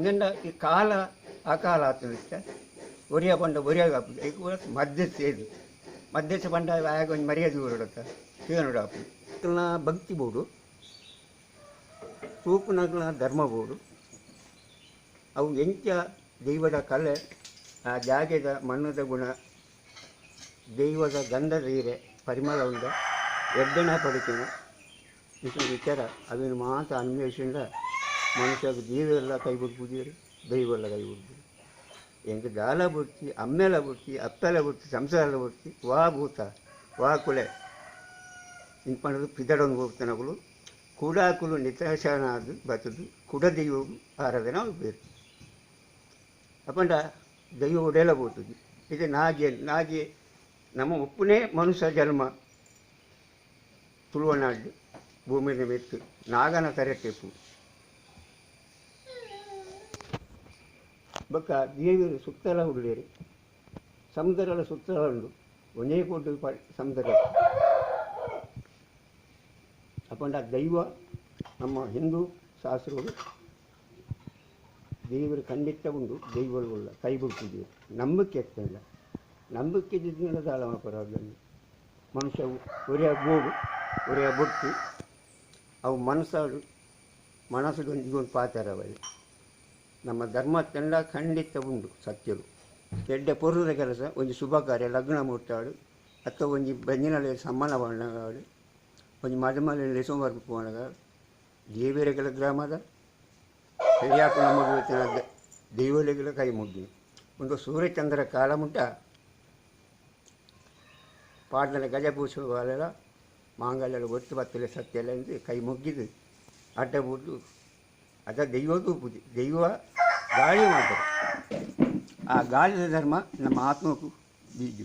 ನಿನ್ನ ಈ ಕಾಲ ಅಕಾಲ ಆತನಿಷ್ಟ ಒರಿಯ ಪಂಡ ಒರಿಯ ಕಾಪು ಮಧ್ಯಸ್ಥಿ ಇದು ಮಧ್ಯಸ್ಥ ಪಂಡ ಆಗ ಒಂಜಿ ಮರ್ಯಾದೆ ಊರುಡತ್ತ ಕೇನುಡಾಪು ಭಕ್ತಿ ಬೋಡು ತೂಪುನಗ್ಲ ಧರ್ಮ ಬೋಡು ಅವು ಎಂಚ ದೈವದ ಕಲೆ ಆ ಜಾಗೆದ ಮಣ್ಣದ ಗುಣ ದೈವದ ಗಂಧದ ಹೀರೆ ಪರಿಮಳ ಉಂಡ ಎಡ್ಡೆನ ಪಡಿತೇನೆ ಇಷ್ಟು ವಿಚಾರ ಅವೇನು ಮಾತ್ರ ಅನ್ವೇಷಣೆ ಮನುಷ್ಯಗೆ ಜೀವ ಕೈ ಬಿಡ್ಬುದಿರು ದೈವ ಎಲ್ಲ ಕೈ ಬಿಡ್ಬೋದು. ಎಂಕ್ ದಾಲ ಬುಡ್ತಿ ಅಮ್ಮೆಲ ಬುಡ್ತಿ ಅಪ್ಪೆಲ ಬುಡ್ತಿ ಸಂಸಾರ ಬುಡ್ತಿ ವಾ ಭೂತ ವಾ ಕುಲೆ ಇಂಪಣದು ಪಿದಡೊಂದು ಹೋಗ್ತಾನಗಳು ಕುಡಾಕುಲು ನಿತಾಶನಾದು ಬತ್ತದು ಕುಡ ದೈವ ಆರಾಧನೆ ಆಗ್ಬೇಕು. ಅಪಂಡ ದೈವ ಒಡೆಯಲ ಬೋತುದು ಇದು ನಾಗೆ ನಾಗೆ ನಮ್ಮ ಒಪ್ಪುನೇ ಮನುಷ್ಯ ಜನ್ಮ ತುಳುವನಾಡು ಭೂಮಿನ ಮೆತ್ತು ನಾಗನ ತರೆಟೆಪ್ಪು ಬೊಕ್ಕ ದೇವರು ಸುತ್ತಲ ಉಳ್ಳೇರು ಸಮುದ್ರಲ ಸುತ್ತಲ ಉಂಡು ಒಂದೇ ಕೋಟಿ ಸಮುದ್ರ ಅಪಂಡ ದೈವ ನಮ್ಮ ಹಿಂದೂ ಶಾಸ್ತ್ರಗಳು ದೇವರು ಖಂಡಿತ ಉಂಡು ದೈವಗಳು ಕೈ ಬಿಡ್ತಿದ್ದೀವಿ ನಂಬಿಕೆ ಎತ್ತಲ್ಲ ನಂಬಿಕೆ ಇದ್ದಿದ್ದ ದಾಳ ಪರವಾಗಿಲ್ಲ. ಮನುಷ್ಯ ಒರೆಯ ಬೋಡು ಒರೆಯ ಬೊಟ್ಟು ಅವು ಮನಸ್ಸಾಡು ಮನಸ್ಸುಗೊಂದು ಒಂದು ಪಾತ್ರವಲ್ಲ ನಮ್ಮ ಧರ್ಮ ತಂಡ ಖಂಡಿತ ಉಂಡು ಸತ್ಯರು ಎಡ್ಡೆ ಪೊರ್ಲದ ಕೆಲಸ ಒಂಜಿ ಶುಭ ಕಾರ್ಯ ಲಗ್ನ ಮುಟ್ಟಾಡು ಅಥವಾ ಒಂಜಿ ಬಂಜಿನಲ್ಲಿ ಸಮ್ಮಾನ ಬಣ್ಣಗಾಡು ಒಂಜಿ ಮದುಮಲೆ ಸೋಮವಾರ ಪೋನಗ ದೇವರೆಗಳ ಗ್ರಾಮದ ಹಿರಿಯಾಕುಲ ಮಗುವಿನ ದೈವಲೆಗಳ ಕೈ ಮುಗ್ಗಿ ಒಂದು ಸೂರ್ಯಚಂದ್ರ ಕಾಲ ಮುಟ್ಟ ಪಾಡ್ದನ ಗಜಪೂಸುವಾಲೆಲ್ಲ ಮಾಂಗಲ್ಯದ ಒತ್ತು ಬತ್ತಲೆ ಸತ್ಯಲ್ಲ ಎಂದು ಕೈ ಮುಗ್ಗಿದು ಅಡ್ಡ ಬಿಟ್ಟು ಅದ ದೈವ ತೂಪುದು ದೈವ ಗಾಳಿ ಮಾಡ್ತಾರೆ. ಆ ಗಾಳಿದ ಧರ್ಮ ನಮ್ಮ ಆತ್ಮಕ್ಕೂ ಬೀಜ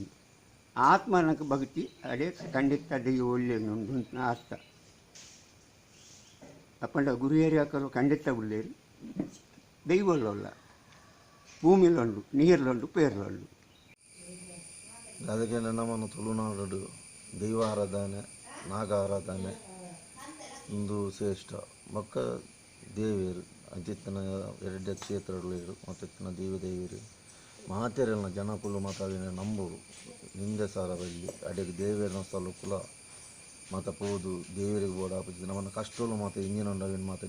ಆತ್ಮನಕ್ಕೆ ಭಕ್ತಿ ಅದೇ ಖಂಡಿತ ದೈವ ಒಳ್ಳೆಯ ಅರ್ಥ. ಅಪ್ಪಂಡ ಗುರು ಏರಿಯಾಕಲು ಖಂಡಿತ ಉಳ್ಳೇರು ದೈವಲ್ಲ ಭೂಮಿಲುಂಡು ನೀರ್ಲುಂಡು ಪೇರ್ಲುಂಡು. ಅದಕ್ಕೆ ನಮ್ಮನ್ನು ತುಳುನಾಡು ದೈವ ಆರಾಧನೆ ನಾಗ ಆರಾಧನೆ ಹಿಂದೂ ಶ್ರೇಷ್ಠ ಬೊಕ್ಕ ದೇವಿಯರು ಅಂಚಿತ್ತಿನ ಎರಡ್ಡೆ ಕ್ಷೇತ್ರಗಳು ಮತ್ತಿತ್ತಿನ ದೇವಿ ದೇವಿಯರು ಮಾತೆರೆಲ್ನ ಜನಕುಲು ಮಾತ ಅವಿನ ನಂಬುಡು ನಿಂದೆ ಸಾರ ಬಲ್ಲಿ ಅಡೆಗೆ ದೇವಿಯರ್ನ ಸ್ಥಳಕ್ಕುಲ ಮಾತ ಪೋದು ದೇವರಿಗೆ ಬೋಡಾಪುಜಿ ನಮ್ಮನ್ನ ಕಷ್ಟಲು ಮಾತ ಇಂಜಿನ ಅವಿನ ಮಾತ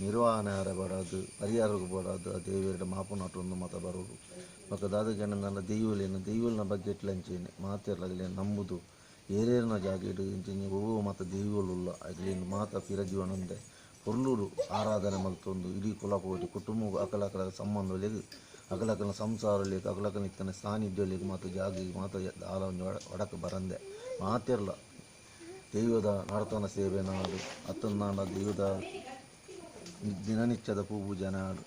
ನಿರ್ವಹಣೆ ಆರೆ ಬೋಡಾದು ಪರಿಹಾರಕ್ಕೆ ಬೋಡಾದು ಆ ದೇವಿಯರ ಮಾಪು ಮಾತ ಬರೋದು ಬೊಕ್ಕ ದಾದ ಜನಂದಾಂಡ ದೈವಲೇನ ದೈವಲ್ನ ಬಗ್ಗೆ ಎಟ್ಲಂಚೇನೆ ಮಾತೆರ್ಲ ನಂಬುದು ಏರೇರ್ನ ಜಾಗೆಡ್ ಇಂಚಿನ ಒವ್ವು ಮಾತ ದೈವೊಲುಲ್ಲ ಅಗ್ಲೇನ್ ಮಾತ ಪಿರ ಜೀವನಂದೆ ಪೊರ್ಲುಡು ಆರಾಧನೆ ಮಲ್ತೊಂದು ಇಡೀ ಕುಲಕೋಟಿ ಕುಟುಂಬ ಅಕಲಕಲ ಸಂಬಂಧಲೆಗ್ ಅಕಲಕಲ ಸಂಸಾರಲೆಗ್ ಅಕಲಕಲ ಇತ್ತನ ಸಾನ್ನಿಧ್ಯಲೆಗ್ ಮಾತ ಜಾಗೆ ಮಾತ ದಾಲ ಒಂಜಿ ವಡಕ್ ಬರಂದೆ ಮಾತೆರ್ಲ ದೈವದ ನರ್ತನ ಸೇವೆ ನಾಡು ಅತ್ತಂದಾಂಡ ದೈವದ ದಿನನಿತ್ಯದ ಪೂಜೆ ನಾಡು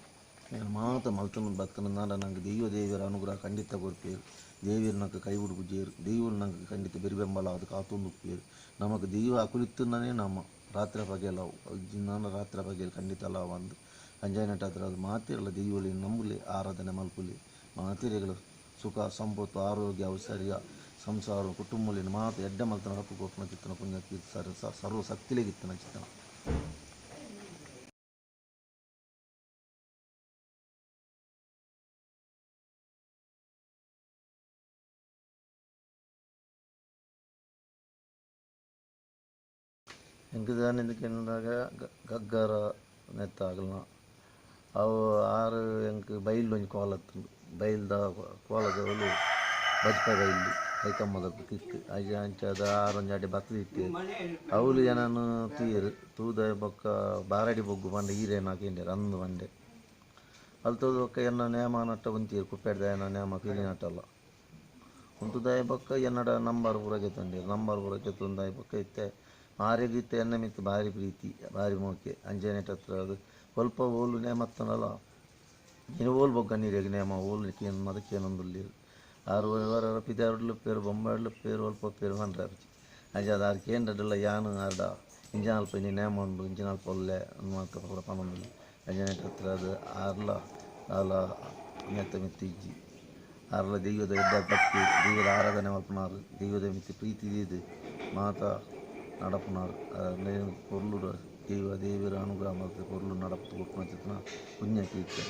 ಮಾತ ಮಲ್ತೊಂದು ಬತ್ತನಂದಾಂಡ ನಂಗೆ ದೈವ ದೇವಿಯರ ಅನುಗ್ರಹ ಖಂಡಿತ ಕೊರ್ಪೇರು ದೇವಿಯರು ನಂಗೆ ಕೈ ಬಿಡುಪುಜೇರು ದೈವರು ನಂಗೆ ಖಂಡಿತ ಬೆರಿಬೆಂಬಲ ಅದು ಕಾತೊಂದು ಉಪ್ಪೇರು ನಮಕ್ ದೈವ ಅಕುಲಿತ್ತುಂದನೇ ನಮ್ಮ ರಾತ್ರಿ ಪಗೆಲ ಜಿನ್ನಾನ ರಾತ್ರಿ ಪಗೆಲ್ ಖಂಡಿತ ಅಲ ಒಂದು ಅಂಜಾಯಿನಟ್ಟಾದ್ರೆ ಅದು ಮಾತಿರಲ್ಲ ದೈವಲಿ ನಂಬುಲಿ ಆರಾಧನೆ ಮಲ್ಪುಲಿ ಮಾತಿರೆಗಳು ಸುಖ ಸಂಪತ್ತು ಆರೋಗ್ಯ ಔಷರ್ಯ ಸಂಸಾರ ಕುಟುಂಬಲಿನ ಮಾತು ಎಡ್ಡೆ ಮಲ್ತನ ರಪ್ಪು ಕೊಪ್ಪನ ಚಿತ್ತನ ಪುಣ್ಯ ಸರ್ವ ಶಕ್ತಿಲಿಗಿತ್ತನ ಚಿತ್ತನ. ಎಂಕ್ ದಾನೆಂದ್ ಕೆನ್ನಗ ಗಗ್ಗರ ನೆತ್ತ ಅಕಲ್ನ ಅವು ಆರ್ ಎಂಕ್ ಬೈಲ್ ಒಂಜಿ ಕೋಲ ಇತ್ತುಂಡು ಬೈಲ್ದ ಕೋಲದವ್ಲು ಬಜ್ಪೆ ಬೈಲ್ ಕೈಕಂಬದ ತಿರ್ತ್ ಅಯ್ಯ ಅಂಚಾದ್ ಆರ್ ಒಂಜಿ ಅಡೆ ಬತ್ತುದಿತ್ತೆರ್ ಅವ್ಲು ಎನನ್ ತೂಯೆರ್ ತೂದು ಬೊಕ್ಕ ಬಾರಾಡಿ ಬೊಗ್ಗು ಪಂಡ ಈರೆನಾ ಕೇಂಡೆರ್ ಅಂದ್ ಪಂಡೆ ಅಲ್ತ ಬೊಕ್ಕ ಎನ್ನ ನೇಮ ನಟ್ಟ ಉಂತಿಯೆರ್ ಕುಪ್ಪೆಡ್ದಾಯನ ನೇಮ ಪಿರಿನಟಲ್ಲ ಉಂತುದಾಯಿ ಬೊಕ್ಕ ಎನ್ನಡ ನಂಬರ್ ಪೂರ ಗೆತೊಂಡೆರ್ ನಂಬರ್ ಪೂರ ಗೆತೊಂದಾಯಿ ಬೊಕ್ಕ ಇತ್ತೆ ಆರೆಗ್ ಇತ್ತೆ ಎನ್ನ ಮಿತ್ತ್ ಬಾರಿ ಪ್ರೀತಿ ಬಾರಿ ಮೋಕೆ ಅಂಚನೆ ಅದು ಒಲ್ಪ ಓಲು ನೇಮ ಇತ್ತ್ಂಡಲ ಇನಿ ಓಲು ಬೊಕ್ಕ ನೀರೆಗ್ ನೇಮ ಓಲು ಕೇನ್ ಮಾತ ಕೇನೊಂದುಲ್ಲೆರ್ ಆರ್ ಒರ ಪಿದಾಡ್ಲು ಬೊಂಬಾಯಿಡ್ಲು ಪೇರ್ ಒಲ್ಪ ಪೇರ್ ಪಂಡ್ರೆ ಅಂಚಾದ್ ಆರ್ ಕೇಂಡಡ್ಲ ಯಾನ್ ಆರ್ಡ ಇಂಚಿನ ಅಲ್ಪ ಇನಿ ನೇಮ ಉಂಡು ಇಂಚಿನ ಅಲ್ಪ ಉಲ್ಲೆ ಮಾತ ಪೂರ ಪನೊಂದುಲ್ಲೆ ಅಂಚನೆ ಅದು ಆರ್ಲ ದಾಲ ನೆತ್ತ ಮಿತ್ತ್ ಇಜ್ಜಿ ಆರ್ಲ ದೈವದ ಎಡ್ಡೆ ಭಕ್ತಿ ದೈವದ ಆರಾಧನೆ ಮಲ್ಪುನಾರ್ ದೈವದ ಮಿತ್ತ್ ಪ್ರೀತಿ ದೀದ್ ಮಾತ ನಡಪುನಾರ್ ಪೊರ್ಲುಡು ದೈವ ದೇವೆರ್ ಅನುಗ್ರಹ ಮಲ್ತ್ ಪೊರ್ಲು ನಡಪುದು ಕೊರ್ಪುನಂಚಿತ್ತಿನ ಪುಣ್ಯ ಕೀರ್ತಿ.